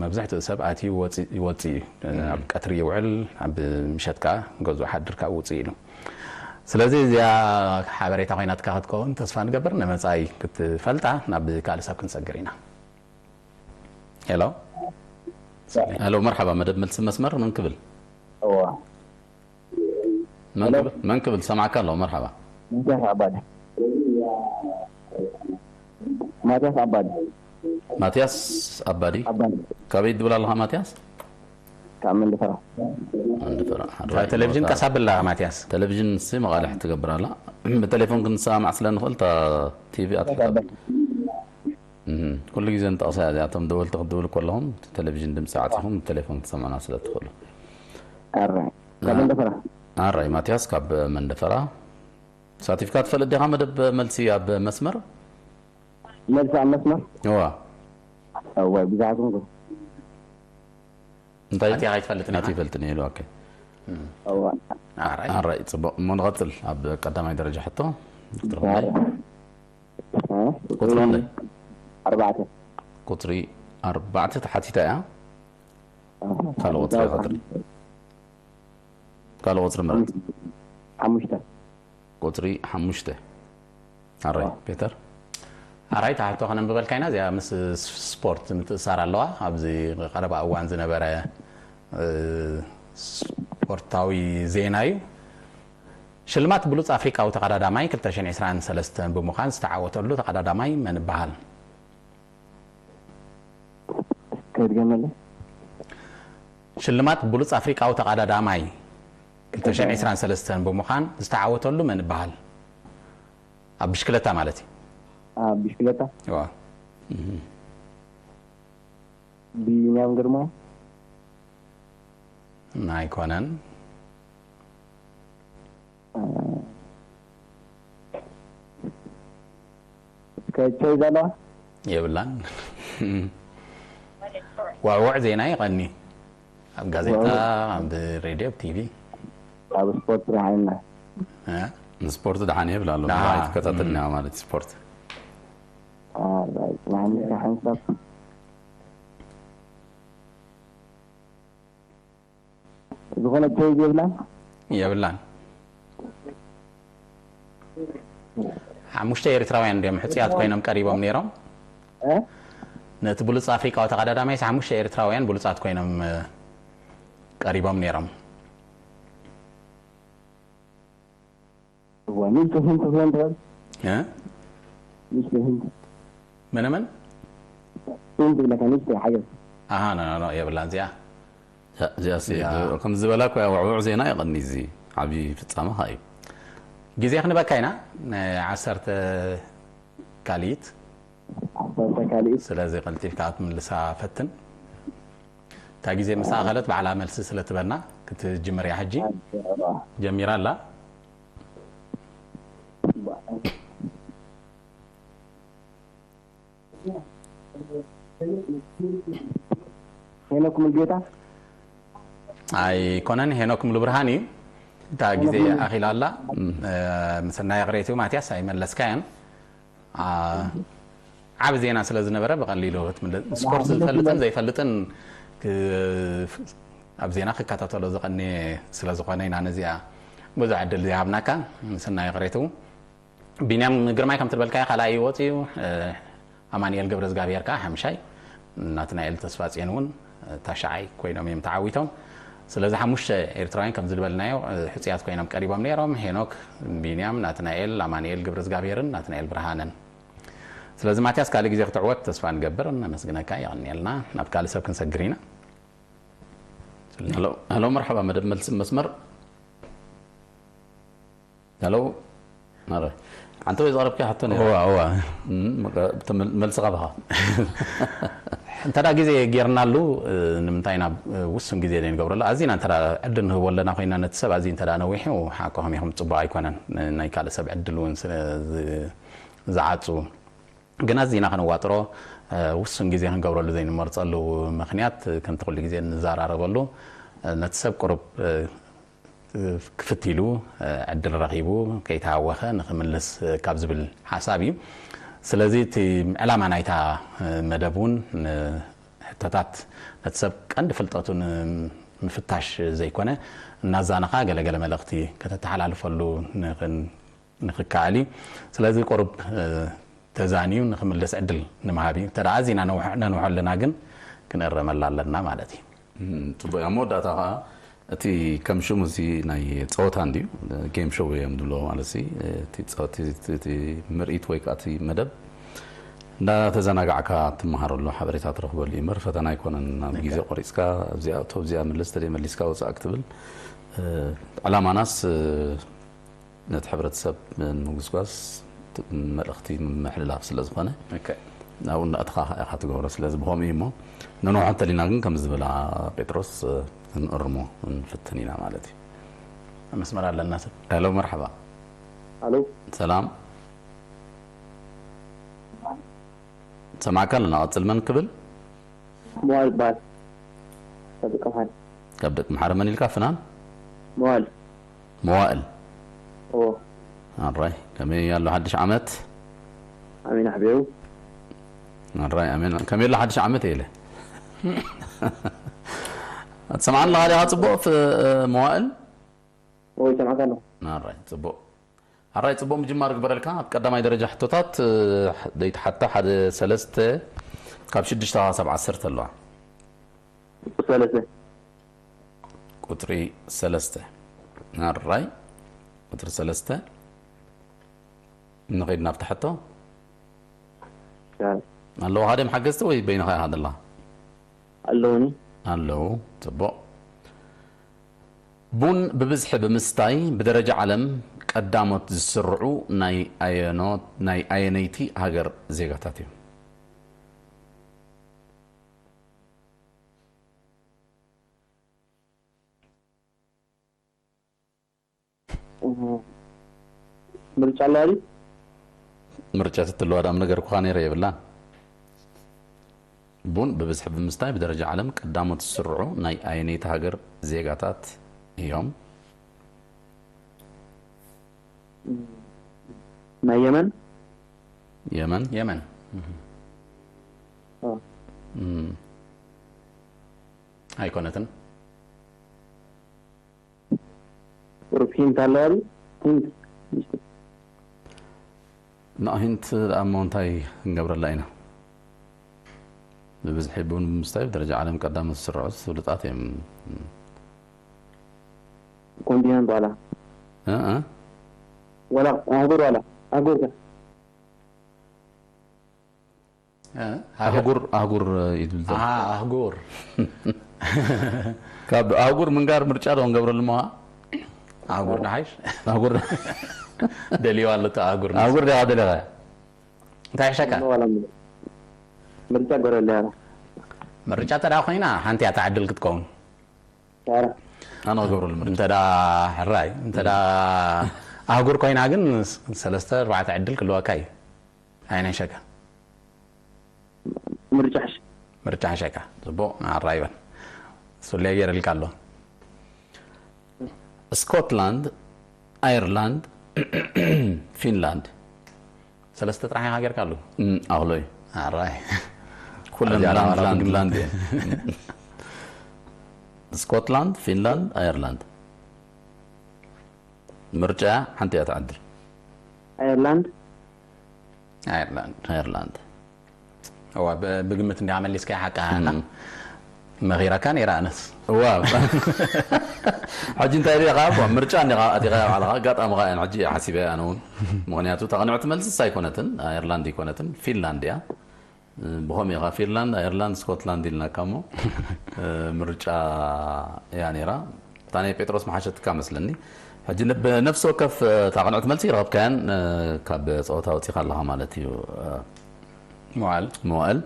መብዛሕትኡ ሰብ ኣትዩ ወፂ-፣ ይወፅእ እዩ። ኣብ ቀትሪ ይውዕል፣ ኣብ ምሸት ከዓ ገዝኡ ሓድር ከዓ ውፅእ ኢሉ። ስለዚ እዚኣ ሓበሬታ ኮይናትካ ክትከውን ተስፋ ንገብር። ንመፃኢ ክትፈልጣ ናብ ካልእ ሰብ ክንሰግር ኢና። ሄሎ። ሄሎ፣ መርሓባ፣ መደብ መልሲ መስመር፣ መን ክብል? እዋ። መን ሄሎ። ክብል? መን ክብል? ሰማዕካ ኣለኹ፣ መርሓባ። ማትያስ ኣባዲ። ማትያስ ኣባዲ። ማትያስ ኣባዲ። ኣባዲ። ካበይ ትብል ኣለኻ ማትያስ? ካብ መንደፈራ። መንደፈራ። ካብ ቴሌቪዥን ቀስ ኣብላ ማትያስ። ቴሌቪዥን ሲ መቓልሕ ትገብር ኣላ። ብቴሌፎን ክንሰማማዕ ስለ ንኽእል እታ ቲቪ ኣጥፊእካ። እህ፣ ኩሉ ግዜ ንጠቕሳ እያ እዚኣ። እቶም ደወልቲ ክትድውሉ ከለኹም ቴሌቪዥን ድምፂ ዓፂኹም ብቴሌፎን ክትሰምዑና ስለ ትኽእሉ። ኣራይ። ካብ መንደፈራ። ኣራይ ማትያስ ካብ መንደፈራ። ሳቲፍካ ትፈልጥ ዲኻ መደብ መልሲ ኣብ መስመር? መልሲ ኣብ መስመር? እዋ። እዋ፣ ብዛዕባ እንታይ? ኣትያ ኣይትፈልጥን ኢኻ? ኣትያ ኣይፈልጥን እየ ኢሉ፣ ኦኬ። እዋ። ኣራይ። ኣራይ፣ ጽቡቕ። እሞ ንቐጽል። ኣብ ቀዳማይ ደረጃ ሕቶ፣ ቁጽሪ ክንደይ? እ? ቁጽሪ ክንደይ? ኣርባዕተ። ቁጽሪ ኣርባዕተ ተሓቲታ እያ። ኣዎ። ካልእ ቁጽሪ እዛ ይቐጽል። ካልእ ቁጽሪ ምረጽ። ሓሙሽተ። ቁጽሪ ሓሙሽተ። ኣራይ፣ ኣዎ። ፔተር? ኣራይ፣ እታ ሕቶ ከነንብበልካ ኢና። እዚኣ ምስ ስ-፣ ስፖርት ምትእሳር ኣለዋ። ኣብዚ ቀረባ እዋን ዝነበረ፣ እ፣ ስፖርታዊ ዜና እዩ። ሽልማት ብሉጽ ኣፍሪቃዊ ተቐዳዳማይ ክልተ ሽሕን ዕስራን ሰለስተን ብምዃን ዝተዓወተሉ ተቐዳዳማይ መን ይበሃል? ከድገመለይ? ሽልማት ብሉጽ ኣፍሪቃዊ ተቐዳዳማይ ክልተ ሽሕን ዕስራን ሰለስተን ብምዃን ዝተዓወተሉ መን ይበሃል? ኣብ ብሽክለታ ማለት እዩ። ኣብ ብሽክለታ? እዋ። ቢንያም ግርማ? ኣይኮነን። እስከ ቸይ ዘለዋ? የብላን። ዋዕዋዕ ዜና ይቐኒ። ኣብ ጋዜጣ፣ ዋዕዋዕ። ኣብ ሬድዮ፣ ኣብ ቲቪ። ኣብ ስፖርት ደሓንና። እ? ንስፖርት ደሓን ይብል ኣሎ። ደሓን። ኣይትከታተልና ማለት ስፖርት። ኣራይ፣ ደሓን፣ ደሓን ሰብ። ዝኾነ ቸይ የብላን? የብላን። ሓሙሽተ ኤርትራውያን ድዮም ሕጹያት ኮይኖም ቀሪቦም ነይሮም? እ? ነቲ ብሉጽ ኣፍሪቃዊ ተቐዳዳማይስ ሓሙሽተ ኤርትራውያን ብሉጻት ኮይኖም፣ እ፣ ቀሪቦም ነይሮም። እዋ፣ ንሱ ህንቱ ህንቱ በል። እ? ንሱ ህንቱ። መነ መን? ህንቱ ብለካ ንሱ ሓገዝ። ኣሃ፣ ኖ፣ ኖ፣ ኖ፣ የብላን እዚኣ። እዚኣ ሲ-፣ እዚኣ። ከም ዝበላ እኮ እያ፣ ውዕዉዕ ዜና ይቐኒ፣ እዚ ዓብዪ ፍጻመ ኸኣ እዩ። ግዜ ክንበካ ኢና፣ ናይ ዓሰርተ ካልኢት። ዓሰርተ ካልኢት። ስለዚ ቀልጢፍካ ክትምልሳ ፈትን። እታ ግዜ ምስ ኣኸለት ባዕላ መልሲ ስለ ትበና ክትጅምር እያ ሕጂ። ጀሚራ ኣላ። ሄኖክ ሙሉጌታ? ኣይኮነን፣ ሄኖክ ሙሉብርሃን እዩ። እታ ግዜ ሄኖክ ሙሉ- ኣኺላ ኣላ። እ፣ ምሰናይ ቅሬት እዩ፣ ማትያስ ኣይመለስካያን። ኣ፣ ዓቢ ዜና ስለ ዝነበረ ብቐሊሉ ክትምለ-፣ ስፖርት ዝፈልጥን ዘይፈልጥን ክ-፣ ኣብ ዜና ክከታተሎ ዝቐንየ ስለ ዝኾነ ኢና ነዚኣ ብዙሕ ዕድል ዘይሃብናካ። ምሰናይ ቅሬት እዩ። ቢንያም ግርማይ ከም ትበልካዮ ካልኣይ እዩ ወፂኡ። እ፣ ኣማኑኤል ገብረዝጋብሄር ከዓ ሓምሻይ፣ ናትናኤል ተስፋጽዮን እውን፣ እ፣ ታሽዓይ ኮይኖም እዮም ተዓዊቶም። ስለዚ ሓሙሽተ ኤርትራውያን ከም ዝድበልናዮ፣ እ፣ ሕጹያት ኮይኖም ቀሪቦም ነይሮም። ሄኖክ፣ ቢንያም፣ ናትናኤል፣ ኣማኑኤል ገብረዝጋብሄርን ናትናኤል ብርሃነን። ስለዚ ማትያስ ካልእ ግዜ ክትዕወት ተስፋ ንገብር። ነመስግነካ፣ የቐንየልና። ናብ ካልእ ሰብ ክንሰግር ኢና። ሄሎ፣ ሄሎ፣ መርሓባ፣ መደብ መልሲ መስመር። ሄሎ። ኣረ፣ ኣንተ ወይ ዘቕረብካዮ ሕቶ ነይሩ። እዋ፣ እዋ። እም፣ መቀ-፣ እቲ መል-፣ መልሲ ካባኻ። እንተ ግዜ ጌርናሉ፣ እ፣ ንምንታይ ናብ፣ እ፣ ውሱን ግዜ ዘይንገብረሉ? ኣዚና እንተ ዕድል ንህቦ ኣለና ኮይና ነቲ ሰብ ኣዝዩ እንተ ነዊሑ፣ ሓቅኹም ኢኹም፣ ጽቡቕ ኣይኮነን። ን-፣ ናይ ካልእ ሰብ ዕድል እውን ስለ ዝ-፣ ዝዓጹ። ግን ኣዚና ከነዋጥሮ፣ እ፣ ውሱን ግዜ ክንገብረሉ ዘይንመርጸሉ ምኽንያት፣ ከምቲ ኩሉ ግዜ እንዘራረበሉ፣ እ፣ ነቲ ሰብ ቁሩብ፣ እ፣ ክፍት ኢሉ፣ እ፣ ዕድል ረኺቡ ከይተሃወኸ ንኽምልስ፣ እ፣ ካብ ዝብል ሓሳብ እዩ። ስለዚ እቲ ዕላማ ናይታ፣ እ፣ መደብ እውን ንሕቶታት ነቲ ሰብ ቀንዲ ፍልጠቱ ንምፍታሽ ዘይኮነ፣ እናዛነኻ ገለገለ መልእኽቲ ከተተሓላልፈሉ ንኽን-፣ ንኽከኣል እዩ። ስለዚ ቁሩብ፣ እ፣ ተዛንዩ ንኽምልስ ዕድል ንምሃብ እዩ። እንተ ደኣ ኣዚና ነውሕ-፣ ነንውሖ ኣለና ግን ክንእረመላ ኣለና ማለት እዩ። እም፣ ጽቡቕ እዩ። ኣብ መወዳእታ ኸኣ እቲ ከም ሽሙ እዚ ናይ ጸወታ እንድዩ፣ ጌም ሾው እዮም ዝብልዎ ማለት ሲ፣ እቲ ጸ-፣ እቲ፣ እቲ፣ እቲ ምርኢት ወይ ከኣ እቲ መደብ እንዳተዘናጋዕካ ትመሃረሉ፣ ሓበሬታ ትረኽበሉ እዩ እምበር ፈተና ኣይኮነን። ኣብ ግዜ ቆሪጽካ ኣብዚኣ እቶ ኣብዚኣ ምልስ ተደይ መሊስካ ወጻእ ክትብል፣ እ፣ ዕላማናስ፣ እ፣ ነቲ ሕብረተሰብ ንምጉስጓስ ት-፣ መልእኽቲ ምምሕልላፍ ስለ ዝኾነ፣ ኦኬ። ናብኡ እንዳእተኻ ኢኻ ትገብሮ። ስለዚ ብኸምኡ እዩ እሞ፣ ነንውሖ እንተሊና ግን ከም ዝበላ ጴጥሮስ፣ እ፣ ክንእርሞ ንፍትን ኢና ማለት እዩ። ኣብ መስመር ኣለና ሰብ። ሄሎ፣ መርሓባ። ኣሎ። ሰላም። ሰማዕካ ኣለና፣ ቀጽል። መን ክብል? መዋል ይበሃል። ካብ ደቂ ምሓረ። ካብ ደቂ ምሓረ መን ኢልካ ፍናን? መዋል። መዋእል። እዎ። ኣራይ፣ ከመይ ኣሎ ሓድሽ ዓመት? ኣሜን ኣሕቢሩ። ኣራይ፣ ኣሜን። ከመይ ኣሎ ሓድሽ ዓመት ኢለ። ትሰምዓኒ ኣለኻ ዲኻ ጽቡቕ ፍ-፣ መዋእል? እዎ፣ ይሰምዓካ ኣለኹ። ኣራይ፣ ጽቡቕ። ኣራይ፣ ጽቡቕ ምጅማር ግበረልካ። ኣብ ቀዳማይ ደረጃ ሕቶታት፣ እ፣ ዘይተሓታ ሓደ ሰለስተ ካብ ሽዱሽተ ክሳብ ዓሰርተ ኣለዋ። ቁጽሪ ሰለስተ። ቁጽሪ ሰለስተ። ኣራይ፣ ቁጽሪ ሰለስተ። ንኸይድ ናብቲ ሕቶ። ያ። ኣለዉ ሃደም ሓገዝቲ ወይ በይንኻ ኢኻ ዘለኻ? ኣለዉኒ። ኣለዉ። ጽቡቕ። ቡን ብብዝሒ ብምስታይ ብደረጃ ዓለም ቀዳሞት ዝስርዑ ናይ ኣየኖት-፣ ናይ ኣየነይቲ ሃገር ዜጋታት እዮም? ምርጫ ኣለዋ ድዩ? ምርጫ ትትለዋ ዳም ነገርኩኻ ነይረ፣ የብላን። ቡን ብብዝሒ ብምስታይ ብደረጃ ዓለም ቀዳሞት ዝስርዑ ናይ ኣየነይቲ ሃገር ዜጋታት እዮም? ናይ የመን? የመን? የመን። እህ። ኦ። እም። ኣይኮነትን። ቁሩብ ሂንት ኣለዋ ድዩ? ሂንት። ና ሂንት ደኣ እሞ እንታይ ክንገብረላ ኢና? ብብዝሒ ቡን ብምስታይ ብደረጃ ዓለም ቀዳሞት ዝስርዑ ፍሉጣት እዮም። ኮንቲነንት ዋላ? እ፣ እ? ዋላ ኣህጉር ዋላ? ኣህጉር ከ? እ፣ ሃገር። ኣህጉር፣ ኣህጉር እዩ ዝብል ዘሎ። ኣሃ፣ ኣህጉር። ካብ ኣህጉር ምንጋር ምርጫ ዶ ንገብረሉ እሞ? ኣህጉር ንሓይሽ? ኣህጉር። ደልዩ ኣሎ እቲ ኣህጉር። ኣህጉር ዲኻ ደሊኻ? እንታይ ይሕሸካ? ዋላ ምርጫ ገረለ ያራ። ምርጫ ተዳ ኮይና ሓንቲ እያ ትዓድል ክትከውን። ያራ። ኣነ ክገብረሉ ምርጫ። እንተ ደኣ ሕራይ፣ እንተ ደኣ ኣህጉር ኮይና ግን ሰለስተ ኣርባዕተ ዕድል ክህልወካ እዩ። ኣይንሕሸካ። ምርጫ ሕሽ። ምርጫ ሕሸካ። ጽቡቕ፣ ንዓራ ይበል። ሱሌ ገይረልካ ኣሎ። ስኮትላንድ፣ ኣየርላንድ፣ ፊንላንድ። ሰለስተ ጥራሕ ኢኻ ጌርካሉ? እም፣ ኣኽሎ እዩ። ኣራይ። ኩለን ኣዚኣ ላንድ፣ ላንድ፣ ላንድ እየን። ስኮትላንድ፣ ፊንላንድ፣ ኣየርላንድ። ምርጫ ሓንቲ እያ ትዓድል። ኣየርላንድ። ኣየርላንድ። ኣየርላንድ። እዋ፣ ብ-፣ ብግምት እንዲኻ መሊስካያ ሓቃ ኢኻ። እም። መኺረካ ነይረ ኣነስ። እዋ። ሕጂ እንታይ ኢለ ኢኻ? እዋ፣ ምርጫ እንዲኻ ኣቲኻ ባዕልኻ፣ ኣጋጣሚ ኸኣ እየን ሕጂ እየ ሓሲበ ኣነ እውን። ምኽንያቱ እታ ቅንዕቲ መልስስ ኣይኮነትን፣ ኣየርላንድ ኣይኮነትን፣ ፊንላንድ እያ። ብኸምኡ ኢኻ ፊንላንድ፣ ኣየርላንድ፣ ስኮትላንድ ኢልናካ እሞ፣ እ፣ ምርጫ እያ ነይራ። እታ ናይ ጴጥሮስ መሓሸትካ መስለኒ። ሕጂ ን-፣ ብነፍሲ ወከፍ፣ እ፣ እታ ቅንዕቲ መልሲ ይረኸብካያን፣ እ፣ ካብ ጸወታ ወጺኻ ኣለኻ ማለት እዩ፣ እ፣ መዋእል። መዋእል።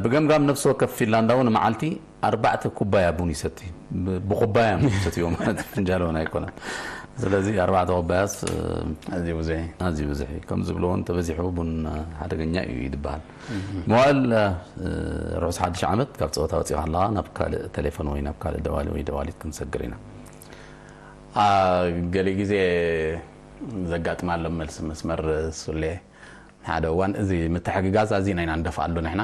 ብገምጋም ነፍሲ ወከፍ ፊንላንዳዊ ንመዓልቲ ኣርባዕተ ኩባያ ቡን ይሰቲ። ብ- ብኩባያ እዮም ዝሰትይዎ ማለት ፍንጃል እውን ኣይኮነን። ስለዚ ኣርባዕተ ኩባያስ ኣዝዩ ብዙሕ እዩ። ኣዝዩ ብዙሕ እዩ። ከም ዝብሎ እውን ተበዚሑ ቡን ሓደገኛ እዩ ይድበሃል። መዋእል ርሑስ ሓድሽ ዓመት። ካብ ፀወታ ወፂኻ ኣለኻ ናብ ካልእ ቴሌፎን ወይ ናብ ካልእ ደዋሊ ወይ ደዋሊት ክንሰግር ኢና። ገሊ ግዜ ዘጋጥም ኣሎ መልሲ መስመር ሱሌ። ሓደ እዋን እዚ ምትሕግጋዝ ኣዚና ኢና ንደፍኣሉ ንሕና።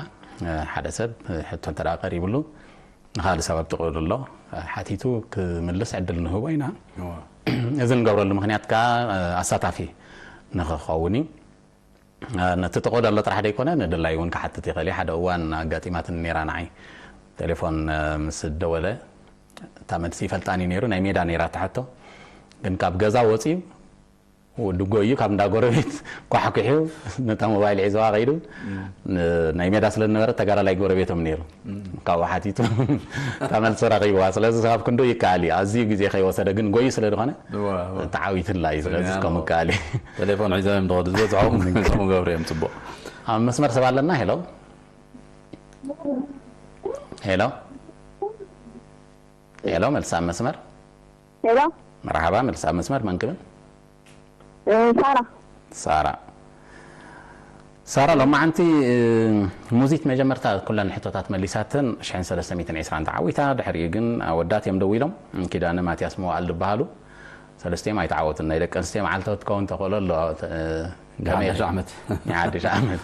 ሓደ ሰብ ሕቶ እንተ ደኣ ቀሪብሉ ንኻልእ ሰብ ኣብ ጥቕኡ ኣሎ ሓቲቱ ክምልስ ዕድል ንህቦ ኢና። እዚ ንገብረሉ ምኽንያት ከኣ ኣሳታፊ ንኽኸውን እዩ። ነቲ ጥቕኡ ዘሎ ጥራሕ ደይኮነ ንድላይ እውን ክሓትት ይኽእል እዩ። ሓደ እዋን ኣጋጢማትኒ ነይራ ንዓይ። ቴሌፎን ምስ ደወለ እታ መልሲ ይፈልጣኒ ነይሩ። ናይ ሜዳ ነይራ እታ ሕቶ። ግን ካብ ገዛ ወፂኡ ወዲ ጎዩ ካብ እንዳ ጎረቤት ኳሕኩሑ ነታ ሞባይል ሒዝዋ ከይዱ። ናይ ሜዳ ስለ ዝነበረ ተጋዳላይ ጎረቤቶም ነይሩ። ካብኡ ሓቲቱ እታ መልሲ ረኺብዋ። ስለዚ ካብ ክንዱ ይከኣል እዩ። ኣዝዩ ግዜ ከይወሰደ ግን ጎዩ ስለ ዝኾነ እዋ፣ እዋ። ተዓዊትላ እዩ። ስለዚ ከምኡ ይከኣል እዩ። ቴሌፎን ሒዞም እዮም ዝኸዱ ዝበዝሖም ከምኡ ገብሩ እዮም። ፅቡቕ። ኣብ መስመር ሰብ ኣለና። ሄሎ፣ ሄሎ፣ ሄሎ፣ መልሲ ኣብ መስመር። ሄሎ። መርሓባ፣ መልሲ ኣብ መስመር። መን ክብል? እ፣ ሳራ። ሳራ። ሳራ፣ ሎማዓንቲ፣ እ፣ ሙዚት መጀመርታ ኩለን ሕቶታት መሊሳትን ሽሕን ሰለስተ ሚእትን ዕስራን ተዓዊታ። ድሕሪኡ ግን ኣወዳት እዮም ደዊሎም። ኪዳነ ማትያስ መዋእል ዝበሃሉ ሰለስቲኦም ኣይተዓወቱን። ናይ ደቂ ኣንስትዮ መዓልቲ ክትከውን ተኽእሎ ኣሎ። እ፣ ከመይ ንሓድሽ ኢኺ? ዓመት። ንሓድሽ ዓመት።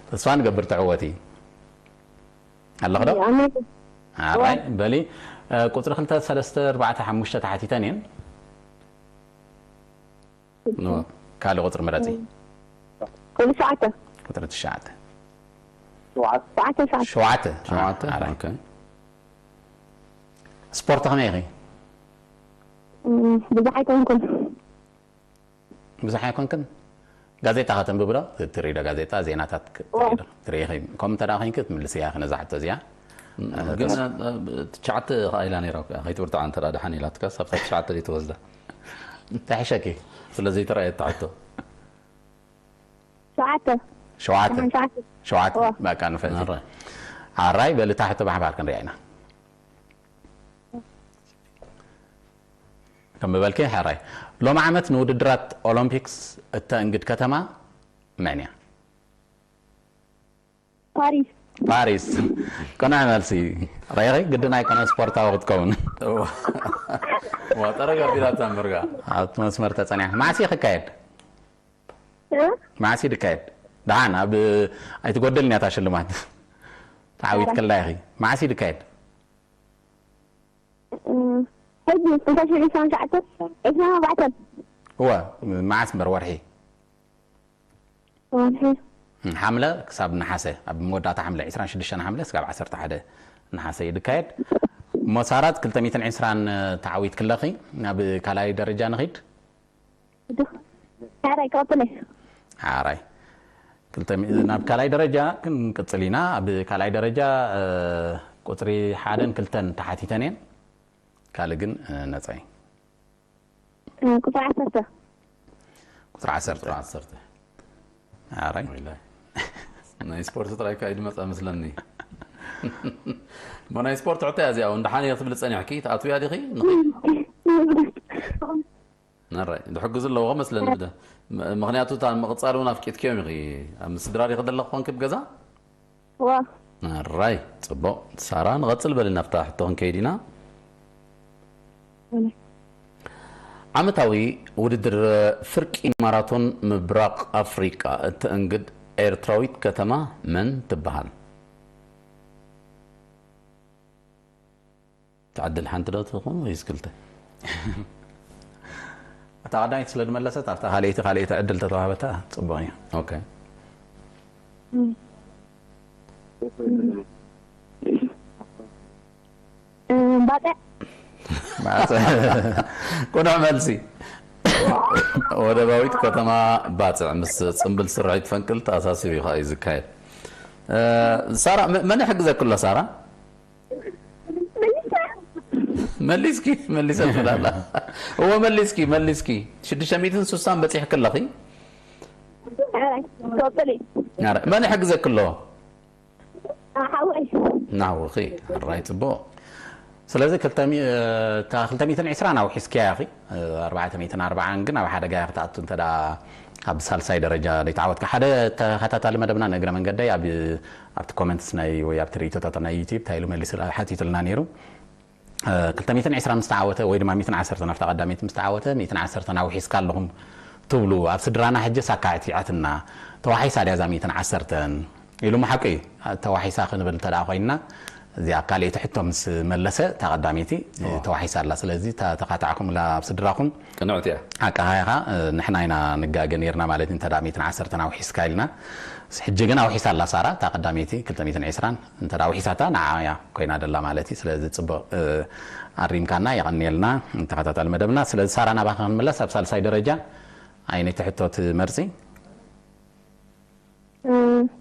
ተስፋ ንገብር ትዕወቲ። ኣለኺ ዶ? ኣሜን። ኣራይ፣ በሊ፣ እ፣ ቁጽሪ ክልተ፣ ሰለስተ፣ ኣርባዕተ፣ ሓሙሽተ ተሓቲተን እየን። ኖ፣ ካልእ ቁጽሪ ምረጺ። ቁጽሪ ትሽዓተ። ቁጽሪ ትሽዓተ። ሸውዓተ። ሸውዓተ። ሸውዓተ? ሸውዓተ? ኣራይ። ኦኬ። ስፖርት ከመይ ኢኺ? እም፣ ብዙሕ ኣይኮንኩን። ብዙሕ ኣይኮንክን? ጋዜጣ ከተንብቢ ዶ? ትርኢ ዶ ጋዜጣ? ዜናታት ክ-፣ ትርኢ ዶ? ትርኢ ኢኺ። ከምኡ እንተ ደኣ ኮይንኪ ትምልስያ ኢኺ ነዛ ሕቶ እዚኣ። እ፣ ግን፣ ተስ- እ፣ ትሽዓተ ከኣ ኢላ ነይራ እኮ እያ። ከይትብርትዓ እንተ ደኣ ደሓን ኢላትካ፣ ሳብታ ትሽዓተ ደይ ትወስዳ? እንታይ ሕሸኪ? ስለ ዘይተራእየት እታ ሕቶ። ሸውዓተ። ሸውዓተ። ደሓን ሸውዓተ። ሸውዓተ። እዋ። በቃ ንፈዚ። ኣራይ። ኣራይ፣ በሊ እታ ሕቶ ብሓባር ክንሪኣ ኢና። ከም በልኪ ሕራይ። ሎሚ ዓመት ንውድድራት ኦሎምፒክስ እተእንግድ ከተማ መን እያ? ፓሪስ። ፓሪስ። ቅኑዕ መልሲ። ርኢኺ፣ ግድን ኣይኮነ ስፖርታዊ ክትከውን። እዋ። እዋ፣ ጠረግ ኣቢላታ እምበርጋ። ኣብቲ መስመር ተጸኒሓ። መዓስ እዩ ክካየድ? እ? መዓስ እዩ ዝካየድ? ደሓን፣ ኣብ፣ ኣይትጎድልን እያ እታ ሽልማት። ተዓዊትክላ ኢኺ። መዓስ እዩ ዝካየድ? እም፣ ሕጂ፣ ክልተ ሽሕን ዕስራን ትሽዓተን፣ ዕስራን ኣርባዕተን። እወ፣ መዓስ እምበር ወርሒ? ወርሒ። እም፣ ሓምለ ክሳብ ነሓሰ፣ ኣብ መወዳእታ ሓምለ፣ ዕስራን ሽዱሽተን ሓምለ ክሳብ ዓሰርተ ሓደ ነሓሰ እዩ ዝካየድ። እሞ ሳራ፣ ክልተ ሚእትን ዕስራን ተዓዊትክለኺ፣ ናብ ካልኣይ ደረጃ ንኺድ። ሕራይ፣ ቀጽለ። ሓራይ። ክልተ ሚ-፣ ናብ ካልኣይ ደረጃ ክንቅጽል ኢና። ኣብ ካልኣይ ደረጃ፣ እ፣ ቁጽሪ ሓደን ክልተን ተሓቲተን እየን። ካልእ ግን፣ እ፣ ነጻ እዩ። እ፣ ቁጽሪ ዓሰርተ። ቁጽሪ ዓሰርተ። ቁጽሪ ዓሰርተ። ሓራይ። ወይላይ። ናይ ስፖርት ጥራይ ከኣ እዩ ዝመጻ መስለኒ። እሞ ናይ ስፖርት ሕቶ እያ እዚኣ እውን። ደሓን እየ ክትብሊ ጸኒሕኪ፣ ትኣትውያ ዲኺ? ንኺድ። ኣራይ፣ ዝሕግዙ ኣለዎ መስለኒ ብደ-፣ ም-፣ ምኽንያቱ እታ ምቕጻል እውን ኣፍቂድክዮም ኢኺ። ኣብ ምስ ስድራ ዲኺ ዘለኺ ኮንኪ ኣብ ገዛ? እዋ። ኣራይ፣ ጽቡቕ። ሳራ፣ ንቐጽል በሊ ናብታ ሕቶ ክንከይድ ኢና። እም። ዓመታዊ ውድድር ፍርቂ ማራቶን ምብራቕ ኣፍሪቃ እተእንግድ ኤርትራዊት ከተማ መን ትበሃል? ትዕድል ሓንቲ ዶ ትኸውን ወይስ ክልተ? እታ ቀዳመይቲ ስለ ዝመለሰት፣ ኣብታ ካልኣይቲ፣ ካልኣይቲ ዕድል ተተዋህበታ ጽቡቕ እዩ። ኦኬ። እም። እም፣ ባጽዕ። ባጽዕ። ቅኑዕ መልሲ። ወደባዊት ከተማ ባጽዕ ምስ ጽምብል ስርሒት ፈንቅል ተኣሳሲሩ እዩ ከኣ እዩ ዝካየድ። እ፣ ሳራ፣ መ-፣ መን ይሕግዘኪ ኣሎ ሳራ? መሊስኪ፣ መሊሰ ትብል ኣላ። እወ፣ መሊስኪ፣ መሊስኪ። ሽዱሽተ ሚእትን ስሳን በጺሕኪ ኣለኺ። ኣረ፣ ቀጽሊ። ኣረ፣ መን ይሕግዘኪ ኣሎ? ናውኺ ኣራይ ጽቡቕ። ስለዚ ክልተ ሚእቲ፣ እታ ክልተ ሚእትን ዕስራን ኣውሒስክያ ኢኺ፣ ኣርባዕተ ሚእትን ኣርባዓን ግን ኣብ ሓደጋ ክትኣቱ እንተ ደኣ ኣብ ሳልሳይ ደረጃ ዘይተዓወትካ። ሓደ ተኸታታሊ መደብና ንእግረ መንገደይ ኣብ፣ ኣብቲ ኮመንትስ ናይ፣ ወይ ኣብቲ ርእይቶታት ናይ ዩቲዩብ እንታይ ኢሉ መሊሱ ሓቲቱልና ነይሩ። እ፣ ክልተ ሚእትን ዕስራን ምስ ተዓወተ ወይ ድማ ሚእትን ዓሰርተን ኣብታ ቀዳመይቲ ምስ ተዓወተ፣ ሚእትን ዓሰርተን ኣውሒስካ ኣለኹም ትብሉ፣ ኣብ ስድራና ሕጂ ሳካ ዕቲዓትና፣ ተዋሒሳ ድያ እዛ ሚእትን ዓሰርተን? ኢሉ፣ ሓቂ እዩ። ተዋሒሳ ክንብል እንተ ደኣ ኮይንና፣ እዚኣ ካልኣይቲ ሕቶ ምስ መለሰ፣ እታ ቀዳመይቲ፣ እዋ። ተዋሒሳ ኣላ። ስለዚ፣ እታ ተኻታዕኩምላ ኣብ ስድራኹም ቅንዕቲ እያ። ኣቀሃይኻ፣ እ፣ ንሕና ኢና ንጋገ ነይርና ማለት እዩ። እንተ ደኣ ሚእትን ዓሰርተን ኣውሒስካ ኢልና። ሕጂ ግን ኣውሒሳ ኣላ ሳራ፣ እታ ቀዳመይቲ ክልተ ሚእትን ዕስራን እንተ ደኣ ኣውሒሳታ፣ ንዓ እያ ኮይና ደላ ማለት እዩ። ስለዚ፣ ጽቡቕ፣ እ፣ ኣሪምካና፣ የቐንየልና። ተኸታታሊ መደብና። ስለዚ፣ ሳራ፣ ናባኻ ክንምለስ፣ ኣብ ሳልሳይ ደረጃ ኣየነይቲ ሕቶ ትመርጺ? እ፣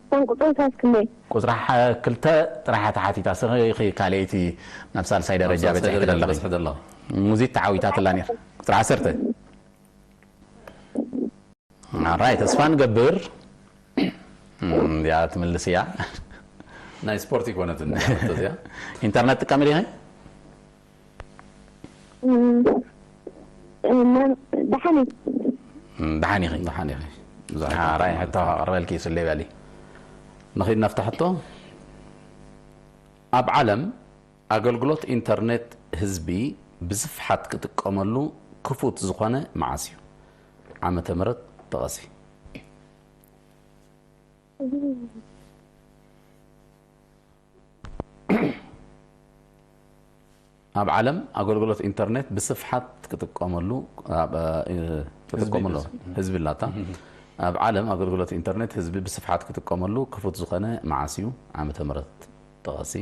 እቶም ቁጽርታት ክንደይ? ቁጽሪ ሓ-፣ ክልተ ጥራሕ እያ ተሓቲታ። ስኺ ኢኺ ካልኣይቲ ናብ ሳልሳይ ደረጃ ሳልሳይ በጺሕኪ ደረጃ ዘለኺ። ትበጽሒ ዘለኺ። ሙዚት ተዓዊታትላ ነይራ። ቁጽሪ ዓሰርተ። ኣራይ፣ ተስፋ ንገብር። እም፣ እዚኣ ትምልስ እያ። ናይ ስፖርት ይኮነትን እዚኣ። ኢንተርነት ትጥቀሚ ዲኺ? እም፣ እም፣ ደሓን እዩ። እም፣ ደሓን ኢኺ። ደሓን ኢኺ። ብዙሕ ኣራይ፣ ሕቶ ከቕርበልኪ እዩ፣ ስለ በሊ። ንኺድ ናብታ ሕቶ። ኣብ ዓለም ኣገልግሎት ኢንተርኔት ህዝቢ ብስፍሓት ክጥቀመሉ ክፉት ዝኾነ መዓስ እዩ? ዓመተ ምህረት ጥቐሲ። ኣብ ዓለም ኣገልግሎት ኢንተርኔት ብስፍሓት ክጥቀመሉ፣ ኣብ፣ እ፣ ክጥቀመሉ፣ ህዝቢ ህዝቢ ኣላታ። ኣብ ዓለም ኣገልግሎት ኢንተርኔት ህዝቢ ብስፍሓት ክጥቀመሉ ክፉት ዝኾነ መዓስ እዩ? ዓመተ ምህረት ጥቐሲ።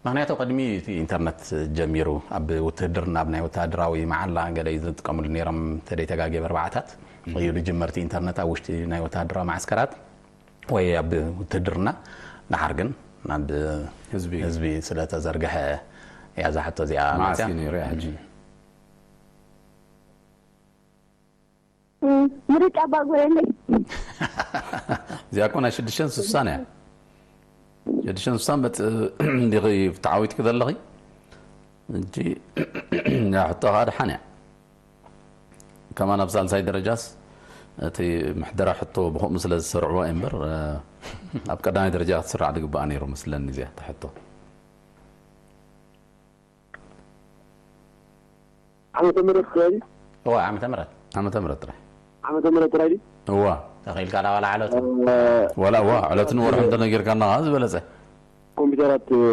ምኽንያቱ ቅድሚ እቲ ኢንተርነት ጀሚሩ ኣብ ውትህድርና፣ ኣብ ናይ ወተሃደራዊ መዓላ ገለ ዝጥቀምሉ ነይሮም፣ ተደይ ተጋግየ፣ ብኣርባዓታት እዩ ዝጅመር እቲ ኢንተርነት ኣብ ውሽጢ ናይ ወተሃደራዊ ማዕስከራት ወይ ኣብ ውትህድርና። ደሓር ግን ናብ ህዝቢ። ህዝቢ ስለ ተዘርግሐ እያ እዛ ሕቶ እዚኣ መዓስ መፅያ። እዩ ነይሩ እያ ሕጂ? እም፣ ምርጫ ባጎየለይ። እዚኣ እኮ ናይ ሽዱሽተን ስሳን እያ። ሽዱሽተን ስሳን በጥ-፣ እንዲኺ ተዓዊትኪ ዘለኺ። እንጂ እያ ሕቶ ከዓ ደሓን እያ። ከማን ኣብ ሳልሳይ ደረጃስ እቲ ምሕደራ ሕቶ ብኸምኡ ስለ ዝሰርዕዎ እየ እምበር፣ እ፣ ኣብ ቀዳማይ ደረጃ ክትስራዕ ዝግባኣ ነይሩ መስለኒ እዚኣ እታ ሕቶ። ዓመተ ምህረት ጥራይ ድዩ? እዋ፣ ዓመተ ምህረት። ዓመተ ምህረት ጥራይ። ዓመተ ምህረት ጥራይ ድዩ? እዋ። ተኺኢልካ ዳ ዋላ ዕለቱ? እ፣ ዋላ እዋ፣ ዕለትን ወርሕን ተነጊርካና ከዓ ዝበለጸ። ኮምፒውተራት፣ እ፣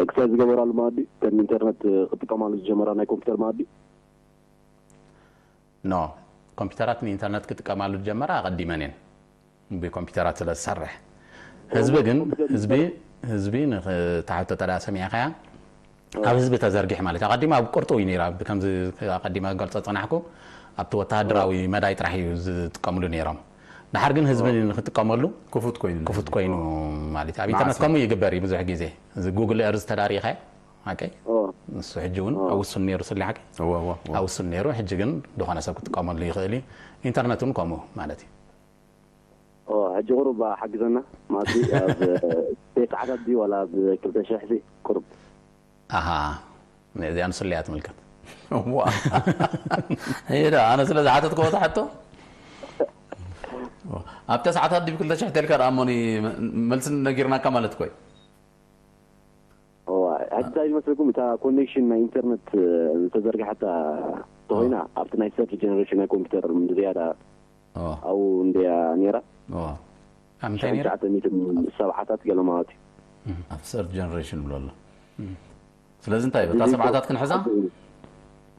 ክሳይ ዝገበራሉ መኣዲ፣ ከም ኢንተርነት፣ እ፣ ክጥቀማሉ ዝጀመራ ናይ ኮምፒውተር መኣዲ። ኖ፣ ኮምፒውተራት ንኢንተርነት ክጥቀማሉ ዝጀመራ ኣቐዲመን እየን። ብኮምፒውተራት ስለ ዝሰርሕ። ህዝቢ ግን፣ ኮምፒውተር ህዝቢ፣ ህዝቢ ንኽ-፣ እታ ሕቶ ተዳ ሰሚዕካያ፣ ኣብ ህዝቢ ተዘርጊሑ ማለት እዩ። ኣቐዲሙ ኣብ ቅርጡ እዩ ነይሩ። ኣብ ከምዚ ኣቐዲመ ክገልጾ ዝጸናሕኩ፣ ኣብቲ ወተሃደራዊ መዳይ ጥራሕ እዩ ዝጥቀምሉ ነይሮም። ደሓር ግን ህዝቢ ንክጥቀመሉ ክፉት ኮይኑ። ክፉት ኮይኑ ማለት እዩ። ኣብ ኢንተርነት መዓስ እዩ? ከምኡ ይግበር እዩ ብዙሕ ግዜ። እዚ ጉግል ኤርዝ ተዳሪኻዮ፣ ሓቀይ? ኦ። ንሱ ሕጂ እውን ኦ። ኣብ ውሱን ነይሩ ስሊ ሓቀይ? እወ፣ እወ፣ እወ። ኣብ ውሱን ነይሩ፣ ሕጂ ግን ዝኾነ ሰብ ክጥቀመሉ ይኽእል እዩ። ኢንተርነት እውን ከምኡ ማለት እዩ። ኦ፣ ሕጂ ቁሩብ ሓግዘና። ማለት ኣብ ሸሕ ሰዓታት ድዩ ዋላ ኣብ ክልተ ሺሕ ሲ ቁሩብ? ኣሃ፣ እዚኣ ንስለያ ትምልከት። እዋ። እየ ዳ፣ ኣነ ስለ ዝሓተትኩ እታ ሕቶ። ኣብ ተስዓታት ድዩ ክልተ ሽሕ ተልካ ደኣ እሞኒ መልሲ ነጊርናካ ማለት እኮ እዩ። እዋ፣ ሕጂ እንታይ ይመስለኩም፣ እታ ኮኔክሽን ናይ ኢንተርነት፣ እ፣ ዝተዘርግሐታ ተኾይና፣ ኦ። ኣብቲ ናይ ሰርድ ጀነሬሽን ናይ ኮምፒውተር ዝያዳ ኦ። ኣብኡ እንድያ ነይራ። ኦ። ኣብ ምንታይ ነይራ? ሽሕን ትሽዓተ ሚእትን ሰብዓታት ገለ ማለት እዩ። እም። ኣብ ሰርድ ጀነሬሽን ብሎ ኣሎ። እም። ስለዚ እንታይ፣ በታ እዚ ሰብዓታት ክንሕዛ?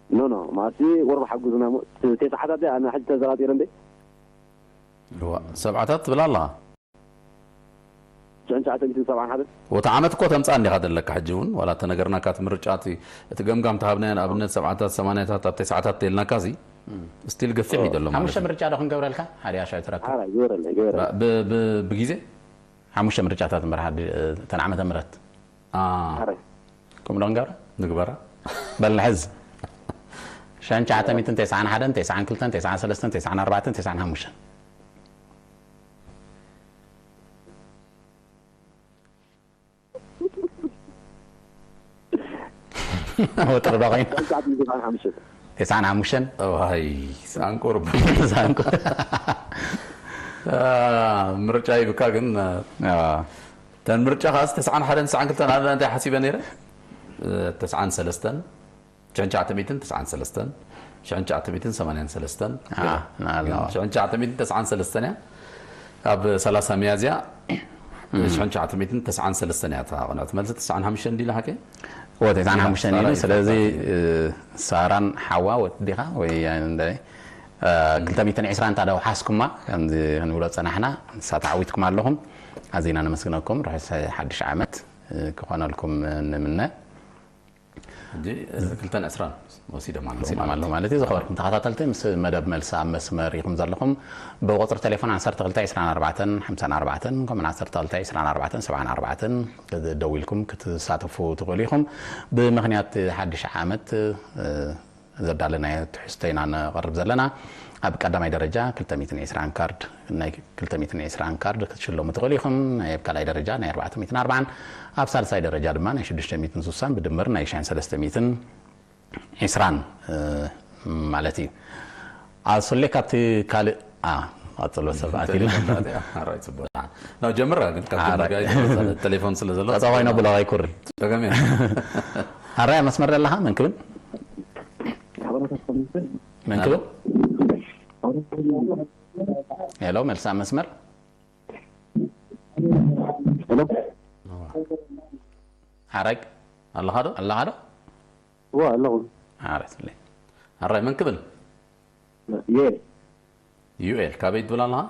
ኖ፣ ኖ፣ ማለት ቁሩብ ሓጉዝና እሞ፣ ተ-፣ ተስዓታት እያ፣ ኣነ ሕጂ ተዘራጢረ እንደ። እዋ፣ ሰብዓታት ትብል ኣለኻ? ሽሕን ትሽዓተ ሚእትን ሰብዓን ሓደን። ወታ ዓመት እኮ ተምጻእ እንዲኻ ዘለካ ሕጂ እውን፣ ዋላ እተነገርናካ እቲ ምርጫ፣ እቲ፣ እቲ ገምጋም ተሃብናዮ፣ ንኣብነት ሰብዓታት፣ ሰማንያታት፣ ኣብ ተስዓታት ተልናካ፣ እዚ እም። ስቲል ገፊሕ እዩ ዘሎ ማለት ሓሙሽተ እዩ። ምርጫ ዶ ክንገብረልካ? ሓደ ኣሻ ትረክብ። ሓራይ፣ ግበረለይ፣ ግበረለይ። ብ-፣ ብ-፣ ብግዜ? ሓሙሽተ ምርጫታት እምበር፣ ሓደ፣ እተን ዓመተ ምህረት። ኣ። ሓራይ። ከምኡ ዶ ንገብራ? ንግበራ። በል ንሕዝ። ሽሕን ትሽዓተ ሚእትን ተስዓን ሓደን፣ ተስዓን ክልተን፣ ተስዓን ሰለስተን፣ ተስዓን ኣርባዕተን፣ ተስዓን ሓሙሽተን። ወጥሪ ዶ ኮይኑ? ትስዓት ሚእቲ ትስዓን ሓሙሽተን። ተስዓን ሓሙሽተን? ዋይ ሳንቁርብ ሳንቁ- ምርጫ ይብካ ግን ኣዎ። ተን ምርጫ ከዓስ ተስዓን ሓደን ተስዓን ክልተን ኣነ እንታይ ሓሲበ ነይረ ተስዓን ሰለስተን ሽሕን ትሽዓተ ሚእትን ተስዓን ሰለስተን ሽሕን ትሽዓተ ሚእትን ሰማንያን ሰለስተን ንኣላ ሽሕን ትሽዓተ ሚእትን ተስዓን ሰለስተን እያ ኣብ ሰላሳ ሚያዝያ ሽሕን ትሽዓተ ሚእትን ተስዓን ሰለስተን እያ እታ ቅንዕቲ መልሲ ተስዓን ሓሙሽተን እንዲላ ሓቂ ወ ተስዓን ሓሙሽተን ኢሉ። ስለዚ ሳራን ሓዋ ወዲኻ ወይ እንደ ክልተ ሚእትን ዕስራን እንታ ደው ሓስኩማ ከምዚ ክንብሎ ጸናሕና። ንሳ ተዓዊትኩም ኣለኹም። ኣዚና ነመስግነኩም። ርሑስ ሓድሽ ዓመት ክኾነልኩም ንምነ። ሕጂ ክልተን ዕስራን ወሲዶም ኣለዉ ሲሎም ኣለዉ ማለት እዩ። ዝኸበርኩም ተኸታተልቲ ምስ መደብ መልሲ ኣብ መስመር ኢኹም ዘለኹም። ብቁፅሪ ቴሌፎን ዓሰርተ ክልተ ዕስራን ኣርባዕተን ሓምሳን ኣርባዕተን ከምኡን ዓሰርተ ክልተ ዕስራን ኣርባዕተን ሰብዓን ኣርባዕተን ደዊልኩም ክትሳተፉ ትኽእሉ ኢኹም። ብመኽንያት ሓድሽ ዓመት ዘዳለናዮ ትሕዝቶ ኢና ነቕርብ ዘለና። ኣብ ቀዳማይ ደረጃ ክልተ ሚእትን ዕስራን ካርድ ናይ ክልተ ሚእትን ዕስራን ካርድ ክትሽለሙ ትኽእሉ ኢኹም። ናይ ኣብ ካልኣይ ደረጃ ናይ ኣርባዕተ ሚእትን ኣርባዓን ኣብ ሳልሳይ ደረጃ ድማ ናይ ሽዱሽተ ሚእትን ስሳን ብድምር ናይ ሽሕን ሰለስተ ሚእትን ዕስራን ማለት እዩ። ኣሱሌ ካብቲ ካልእ ቀፅሎ ሰባት ኢሉ ጀምራ ግን ቴሌፎን ስለ ዘሎ ፀፀ ኮይኖ ብሎ ኣይኩርን ፀገም ኣራይ መስመር ዘለኻ መን ክብል መን ክብል ሄሎ መልሳ መስመር ሓረግ ኣለኻ ዶ ኣለኻ ዶ እዋ ኣለኹ ሓረስለይ ኣራይ መን ክብል ዩኤል ዩኤል ካበይ ትብል ኣለኻ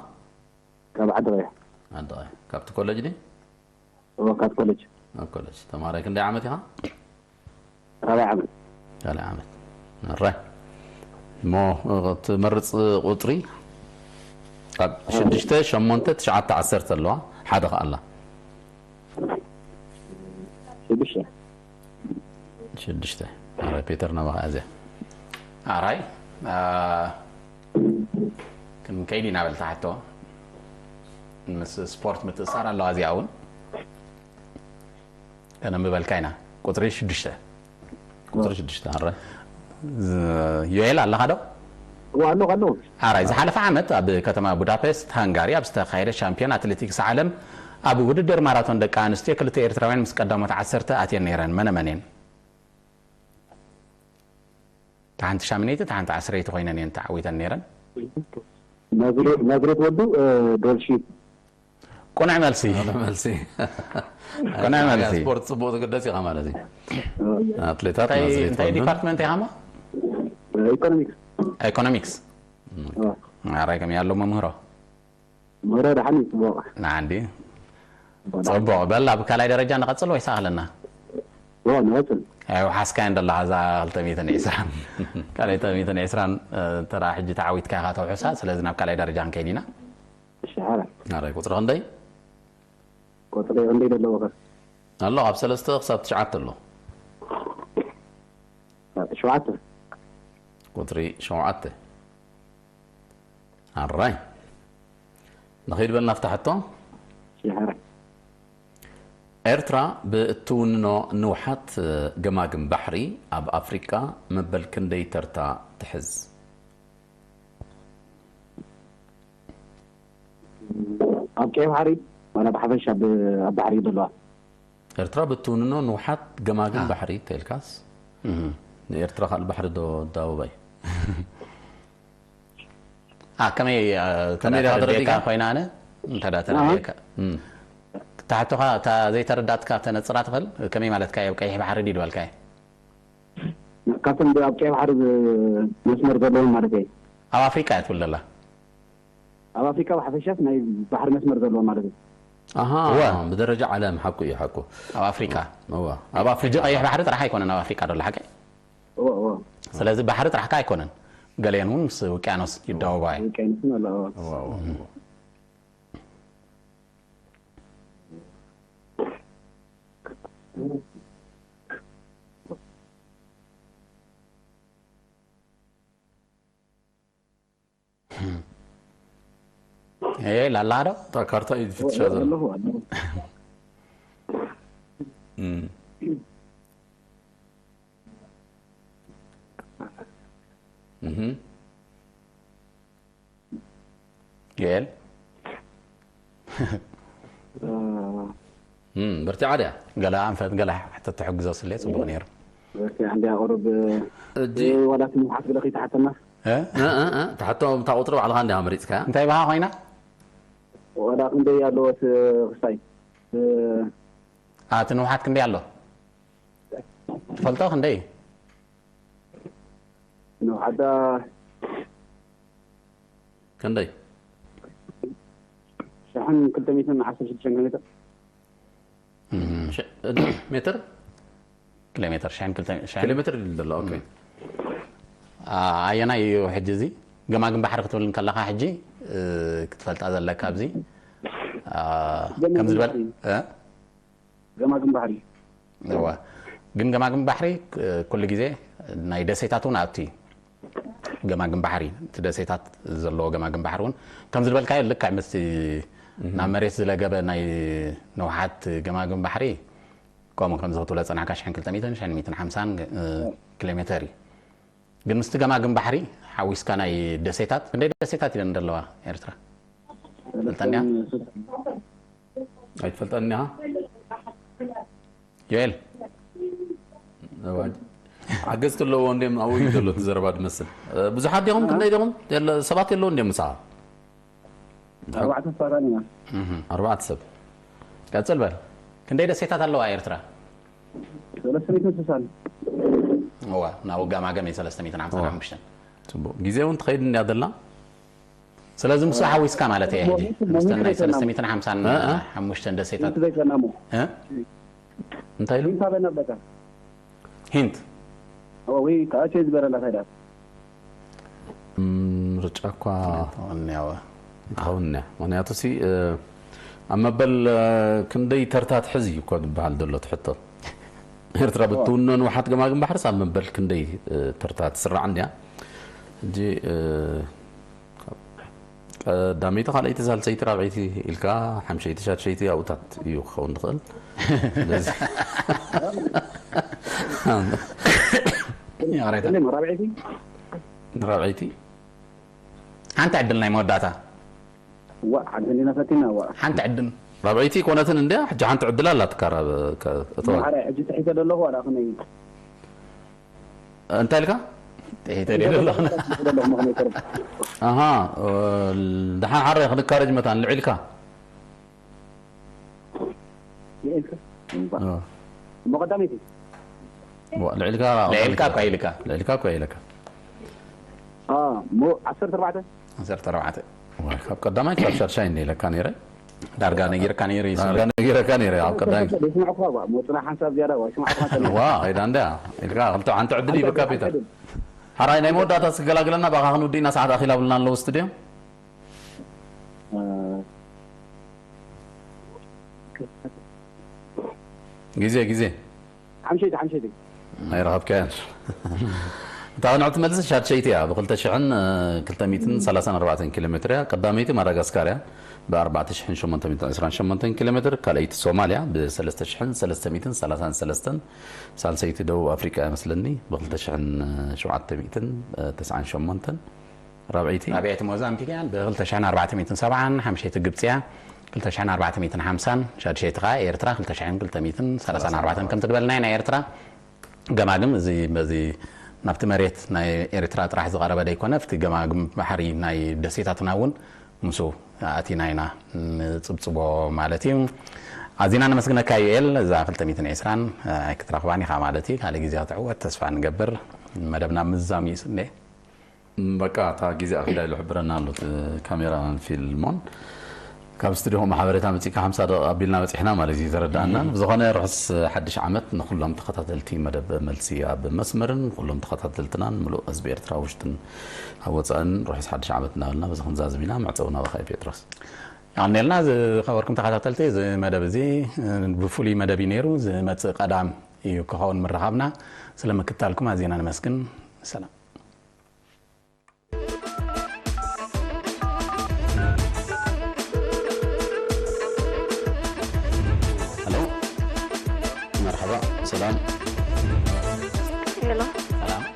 ካብ ዓዲ ቀይሕ ዓዲ ቀይሕ ካብቲ ኮለጅ ዲ እዋ ካብ ኮለጅ ኣብ ኮለጅ ተማሃራይ ክንደይ ዓመት ኢኻ ራብዓይ ዓመት ካልኣይ ዓመት ኣራይ እሞ ትመርፅ ቁፅሪ ካብ ሽዱሽተ ሸሞንተ ትሽዓተ ዓሰርተ ኣለዋ ሓደ ከዓ ኣላ ሽዱሽተ ሽዱሽተ ኣራይ ፒተር ናባኻ እዚያ ኣራይ ክንከይድ ኢና በልታ ሕቶ ምስ ስፖርት ምትእሳር ኣለዋ እዚኣ እውን ከነንብበልካ ኢና ቁፅሪ ሽዱሽተ ቁፅሪ ሽዱሽተ ኣራይ ዮኤል ኣለኻ ዶ እዋ ኣለኹ ኣለኹ ኣራይ ዝሓለፈ ዓመት ኣብ ከተማ ቡዳፔስት ሃንጋሪ ኣብ ዝተኻየደ ሻምፒዮን ኣትሌቲክስ ዓለም ኣብ ውድድር ማራቶን ደቂ ኣንስትዮ ክልተ ኤርትራውያን ምስ ቀዳሞት ዓሰርተ ኣትየን ነይረን መነ መን እየን እታ ሓንቲ ሻምነይቲ እታ ሓንቲ ዓስረይቲ ኮይነን እየን ተዓዊተን ነይረን ናዝሬት ወዱ ዶልሺ ቁኑዕ መልሲ መልሲ ቁኑዕ መልሲ ስፖርት ፅቡቅ ትግደስ ኢኻ ማለት እዩ ኣትሌታት ናዝሬት እንታይ ወዱ ዲፓርትመንት ኢኻ ሞ ኢኮኖሚክስ ኢኮኖሚክስ ኣራይ ከመይ ኣሎ መምህሮ ምህሮ ደሓን እዩ ፅቡቅ ንዓንዲ ፅቡቅ በል ኣብ ካልኣይ ደረጃ ንቐፅል ወይስ ኣኽለና ዎ ንቐፅል ያው ሓስካያን ደለኻ እዛ ክልተ ሚእትን ዕስራን ካልኣይ ሚእትን ዕስራን ተራ ሕጂ ተዓዊትካ ኢኻ ተውሕሳ ስለዚ ናብ ካልኣይ ደረጃ ክንከይድ ኢና እሺ ሓራ ናራይ ቁፅሪ ክንደይ ቆፅሪ ክንደይ ዘለዎ ከ ኣሎ ካብ ሰለስተ ክሳብ ትሽዓተ ኣሎ ሸውዓተ ቁፅሪ ሸውዓተ ኣራይ ንኸይድ በልና ፍታሕቶ እሺ ሓራ ኤርትራ ብእትውንኖ ንውሓት ገማግም ባሕሪ ኣብ ኣፍሪቃ መበል ክንደይ ተርታ ትሕዝ ኣብ ቀይ ባሕሪ ዋላ ብሓፈሻ ብ- ኣብ ባሕሪ ዘለዋ ኤርትራ ብእትውንኖ ንውሓት ገማግም ባሕሪ ተልካስ ንኤርትራ ካልእ ባሕሪ ዶ ዳውባይ ኣ ከመይ እ፣ ከመይ ተዳ- ዳ ተረዲእካ ተረዲእካ? ኮይና ኣነ እንተ ዳ ተረዲእካ ታሕቶኻ እታ ዘይተረዳትካ ተነፅራ ትኽእል ከመይ ማለትካ ኣብ ቀይሕ ባሕሪ ድዩ ዝበልካ ካብቶም ኣብ ቀይ ባሕሪ ዝ- መስመር ዘለዎም ማለት እዩ ኣብ ኣፍሪቃ እያ ትብል ዘላ ኣብ ኣፍሪካ ብሓፈሻስ ናይ ባሕሪ መስመር ዘለዎም ማለት እዩ ኣሃ እወ። ብደረጃ ዓለም ሓቁ እዩ ሓቁ ኣብ ኣፍሪቃ እወ ኣብ ሕጂ ኣፍሪቃ ቀይሕ ባሕሪ ጥራሕ ኣይኮነን ኣብ ኣፍሪቃ ዘሎ ሓቂ እዎ እዎ ስለዚ ባሕሪ ጥራሕካ ኣይኮነን ገሊአን እውን ምስ ውቅያኖስ ይዳወባ እዩ ውቅያኖስን ኣሎ እዎ እወ፣ እወ፣ እወ። ኤ ላላ ዶ እታ ካርታ እዩ ዝፍትሻ ዘሎ ኣለኹ ኣለኹ እም። ዮኤል? እም፣ በርቲዓ ድያ? ገለ ኣንፈት፣ ገለ ሕቶ ተሕግዞ ስለ ጽቡቕ ነይሩ። በርቲዓ እንድያ ቁሩብ፣ እጂ ዋላ እቲ ንውሓት ገለ ከይተሓተና። እ? እ፣ እ፣ እ፣ ተሓቶ እታ ቁጽሪ ባዕልኻ እንድያ መሪጽካያ? እንታይ ባኻ ኮይና? ዋላ ክንደይ ኣለዎ እቲ ክስታይ? እ፣ ኣ፣ እቲ ንውሓት ክንደይ ኣሎ? ትፈልጦ ክንደይ? ንውሓታ ክንደይ? ሽሕን ክልተ ሚእትን ዓሰርተ ሽዱሽተ ሜትር። እም። ሽ-፣ ሜትር? ኪሎ ሜትር፣ ሽሕን ክልተ፣ ሽሕን ኪሎ ሜትር ይብል ዘሎ፣ ኦኬ። እም። ኣ-፣ ኣየናይ እዩ ሕጂ እዚ? ገማግም ባሕሪ ክትብል እንከለኻ ሕጂ፣ እ፣ ክትፈልጣ ዘለካ ኣብዚ፣ ኣ፣ ገማግም ከምዚ ዝበል-፣ ባሕሪ። እ? ገማግም ባሕሪ። እዋ። ግን ገማግም ባሕሪ፣ እ፣ ኩሉ ግዜ ናይ ደሴታት እውን ኣብቲ ገማግም ባሕሪ፣ እቲ ደሴታት ዘለዎ ገማግም ባሕሪ እውን ከምዚ ዝበልካዮ ልክዕ ምስቲ እህ። ናብ መሬት ዝለገበ ናይ ንውሓት ገማግም ባሕሪ ከምኡ ከምዚ ክትብሎ ዝጸናሕካ ሽሕን ክልተ ሚእትን፣ ሽሕን ሚእትን ሓምሳን፣ እ፣ ኪሎ ሜተር እዩ። ግን ምስቲ ገማግም ባሕሪ ሓዊስካ ናይ ደሴታት፣ ክንደይ ደሴታት እየን ዘለዋ ኤርትራ? ትፈልጠን እያ? ኣይትፈልጠን እኒኻ? ዮኤል? እዋ፣ ሓገዝቲ ኣለዎ እንድዮም፣ ኣብኡ እዩ ዘሎ እቲ ዘረባ ዝመስል። እ፣ ብዙሓት ዲኹም? ክንደይ ዲኹም? የለ፣ ሰባት የለዉ እንድዮም ምሳኻ? ኣርባዕተ ሰባት ኣለና። እህ፣ ኣርባዕተ ሰብ። ቀጽል በል። ክንደይ ደሴታት ኣለዋ ኤርትራ? ሰለስተ ሚእትን ስሳን። እዋ፣ ናብኡ ገማገም እዩ፣ ሰለስተ ሚእትን ሓምሳን ሓሙሽተን። ጽቡቕ። ግዜ እውን ትኸይድ እንድያ ዘላ። ስለዚ ምስኡ ሓዊስካ ማለት እየ ሕጂ። ምስቲ ናይ ሰለስተ ሚእትን ሓምሳን ሓሙሽተን ደሴታት። እ፣ እ። እንታይ ኢሉ? ሂንት ኣበና በቃ። ሂንት? ኣዎ፣ ወይ ከዓ ቼዝ በረላ ታዲያ። እም፣ ምርጫ እኳ ተወንያወ። ይኸውን እያ። ምኽንያቱ ሲ፣ እ፣ ኣብ መበል፣ እ፣ ክንደይ ተርታ ትሕዝ እዩ እኮ ዝበሃል ዘሎ እቲ ሕቶ። ኤርትራ ብትውኖ ንውሓት ገማግም ባሕርስ ኣብ መበል ክንደይ፣ እ፣ ተርታ ትስራዕ እንድያ? ሕጂ፣ እ፣ ቀዳመይቲ፣ ካልኣይቲ፣ ሳልሰይቲ፣ ራብዐይቲ ኢልካ ሓምሸይቲ፣ ሻድሸይቲ ኣብኡታት እዩ ክኸውን ዝኽእል። ስለዚ ይቕሬታ። ራብዐይቲ? ራብዐይቲ? ሓንቲ ዕድል ናይ መወዳእታ። ዋ፣ ሓንቲ እንዲና ፈቲና፣ ዋ። ሓንቲ ዕድል። ራብዐይቲ ኮነትን እንድያ፣ ሕጂ ሓንቲ ዕድል ኣላትካ፣ ራብ-፣ ከ-፣ እተዋ። ማዕረ፣ ሕጂ ትሒተ ዘለኹ፣ ዋላ ከመይ? እንታይ ኢልካ? ትሒተ ደሎ። ደሎ፣ ምኽንያት ተረፍ። ኣሃ፣ እ፣ ደሓን ሓራይ ክንካረጅ መታን ልዒልካ። ልዒልካ? እዋ። እሞ ቀዳመይቲ? እዋ፣ ልዒልካ፣ ልዒልካ እኳ ኢልካ። ልዒልካ እኳ ኢልካ። አ፣ እሞ ዓሰርተ ኣርባዕተ? ዓሰርተ ኣርባዕተ። እዋ፣ ካብ ቀዳማይ ክሳብ ሻድሻይ እንደ ኢለካ ነይረ። ዳርጋ ነጊርካ ነይሩ እዩ ዳርጋ ስለ ነጊረካ ነይረ፣ ኣብ ቀዳማይ። ይስምዑ እኳ፣ እዋ፣ እሞ ጽናሕ ሓንሳብ ዝያዳ፣ እዋ፣ ይስምዑ እኳ እንተ ነይሩ። እዋ፣ ከይዳ እንድያ ኢልካ፣ ክልተ ሓንቲ ዕድል ይበካ ፒተር። ሓራይ ናይ መወዳእታ ስገላግለና፣ ብኣኻ ክንውድእና ሰዓት ኣኺላ ብልና ኣለዉ ስቱድዮ። አ፣ ግዜ፣ ግዜ። ሓምሸይቲ፣ ሓምሸይቲ። ኣይረኸብካያን። እታ ቅንዕቲ መልሲ ሻድሸይቲ እያ። ብ ክልተ ሽሕን ክልተ ሚእትን ሰላሳን ኣርባዕተን ኪሎ ሜትር እያ። ቀዳመይቲ ማዳጋስካር እያ። ብ ኣርባዕተ ሽሕን ሸሞንተ ሚእትን ዕስራን ሸሞንተን ኪሎ ሜትር። ካልኣይቲ ሶማልያ ብ ሰለስተ ሽሕን ሰለስተ ሚእትን ሰላሳን ሰለስተን። ሳልሰይቲ ደቡብ ኣፍሪቃ እያ መስለኒ። ብ ክልተ ሽሕን ሸውዓተ ሚእትን ተስዓን ሸሞንተን። ራብዐይቲ? ራብዐይቲ ሞዛምቢክ እያ፣ ብ ክልተ ሽሕን ኣርባዕተ ሚእትን ሰብዓን፣ ሓምሸይቲ ግብጺ እያ፣ ክልተ ሽሕን ኣርባዕተ ሚእትን ሓምሳን፣ ሻድሸይቲ ከኣ ኤርትራ፣ ክልተ ሽሕን ክልተ ሚእትን ሰላሳን ኣርባዕተን። ከምቲ ዝበልናዮ ናይ ኤርትራ ገማግም እዚ በዚ ናብቲ መሬት ናይ ኤርትራ ጥራሕ ዝቐረበ ደይኮነ፣ ኣብቲ ገማግም ባሕሪ ናይ ደሴታትና እውን ምስኡ ኣቲና ኢና ንጽብጽቦ ማለት እዩ። ኣዚና ነመስግነካ ዩኤል፣ እዛ ክልተ ሚእትን ዕስራን ኣይክትረኽባን ኢኻ ማለት እዩ። ካልእ ግዜ ክትዕወት ተስፋ ንገብር። መደብና ምዛም እዩ ስንዴ። በቃ፣ እታ ግዜ ኣኺላ ኢሉ ሕብረና ኣሎ፣ እቲ ካሜራ ፊልሞን። ካብ ስቱዲዮ ሓበሬታ መጺእካ ሓምሳ ደቂቕ ኣቢልና በጺሕና ማለት እዩ፣ ተረዳእና። እም። ብዝኾነ፣ ርሑስ ሓድሽ ዓመት ንኹሎም ተኸታተልቲ መደብ መልሲ ኣብ መስመርን ኩሎም ተኸታተልትናን ምሉእ ህዝቢ ኤርትራ፣ ውሽጥን ኣብ ወጻእን ርሑስ ሓድሽ ዓመት እናበልና፣ በዚ ክንዛዝም ኢና። መዕጸዊ ናባኻ እዩ፣ ጴጥሮስ። የቐንየልና። ዝኸበርኩም ተኸታተልቲ፣ እዚ መደብ እዚ፣ እ፣ ብፍሉይ መደብ እዩ ነይሩ። ዝመጽእ ቀዳም እዩ ክኸውን ምርኻብና። ስለ ምክታልኩም ኣዚና ነመስግን። ሰላም። ሄሎ፣ መርሓባ፣ ሰላም። ሄሎ። ሰላም።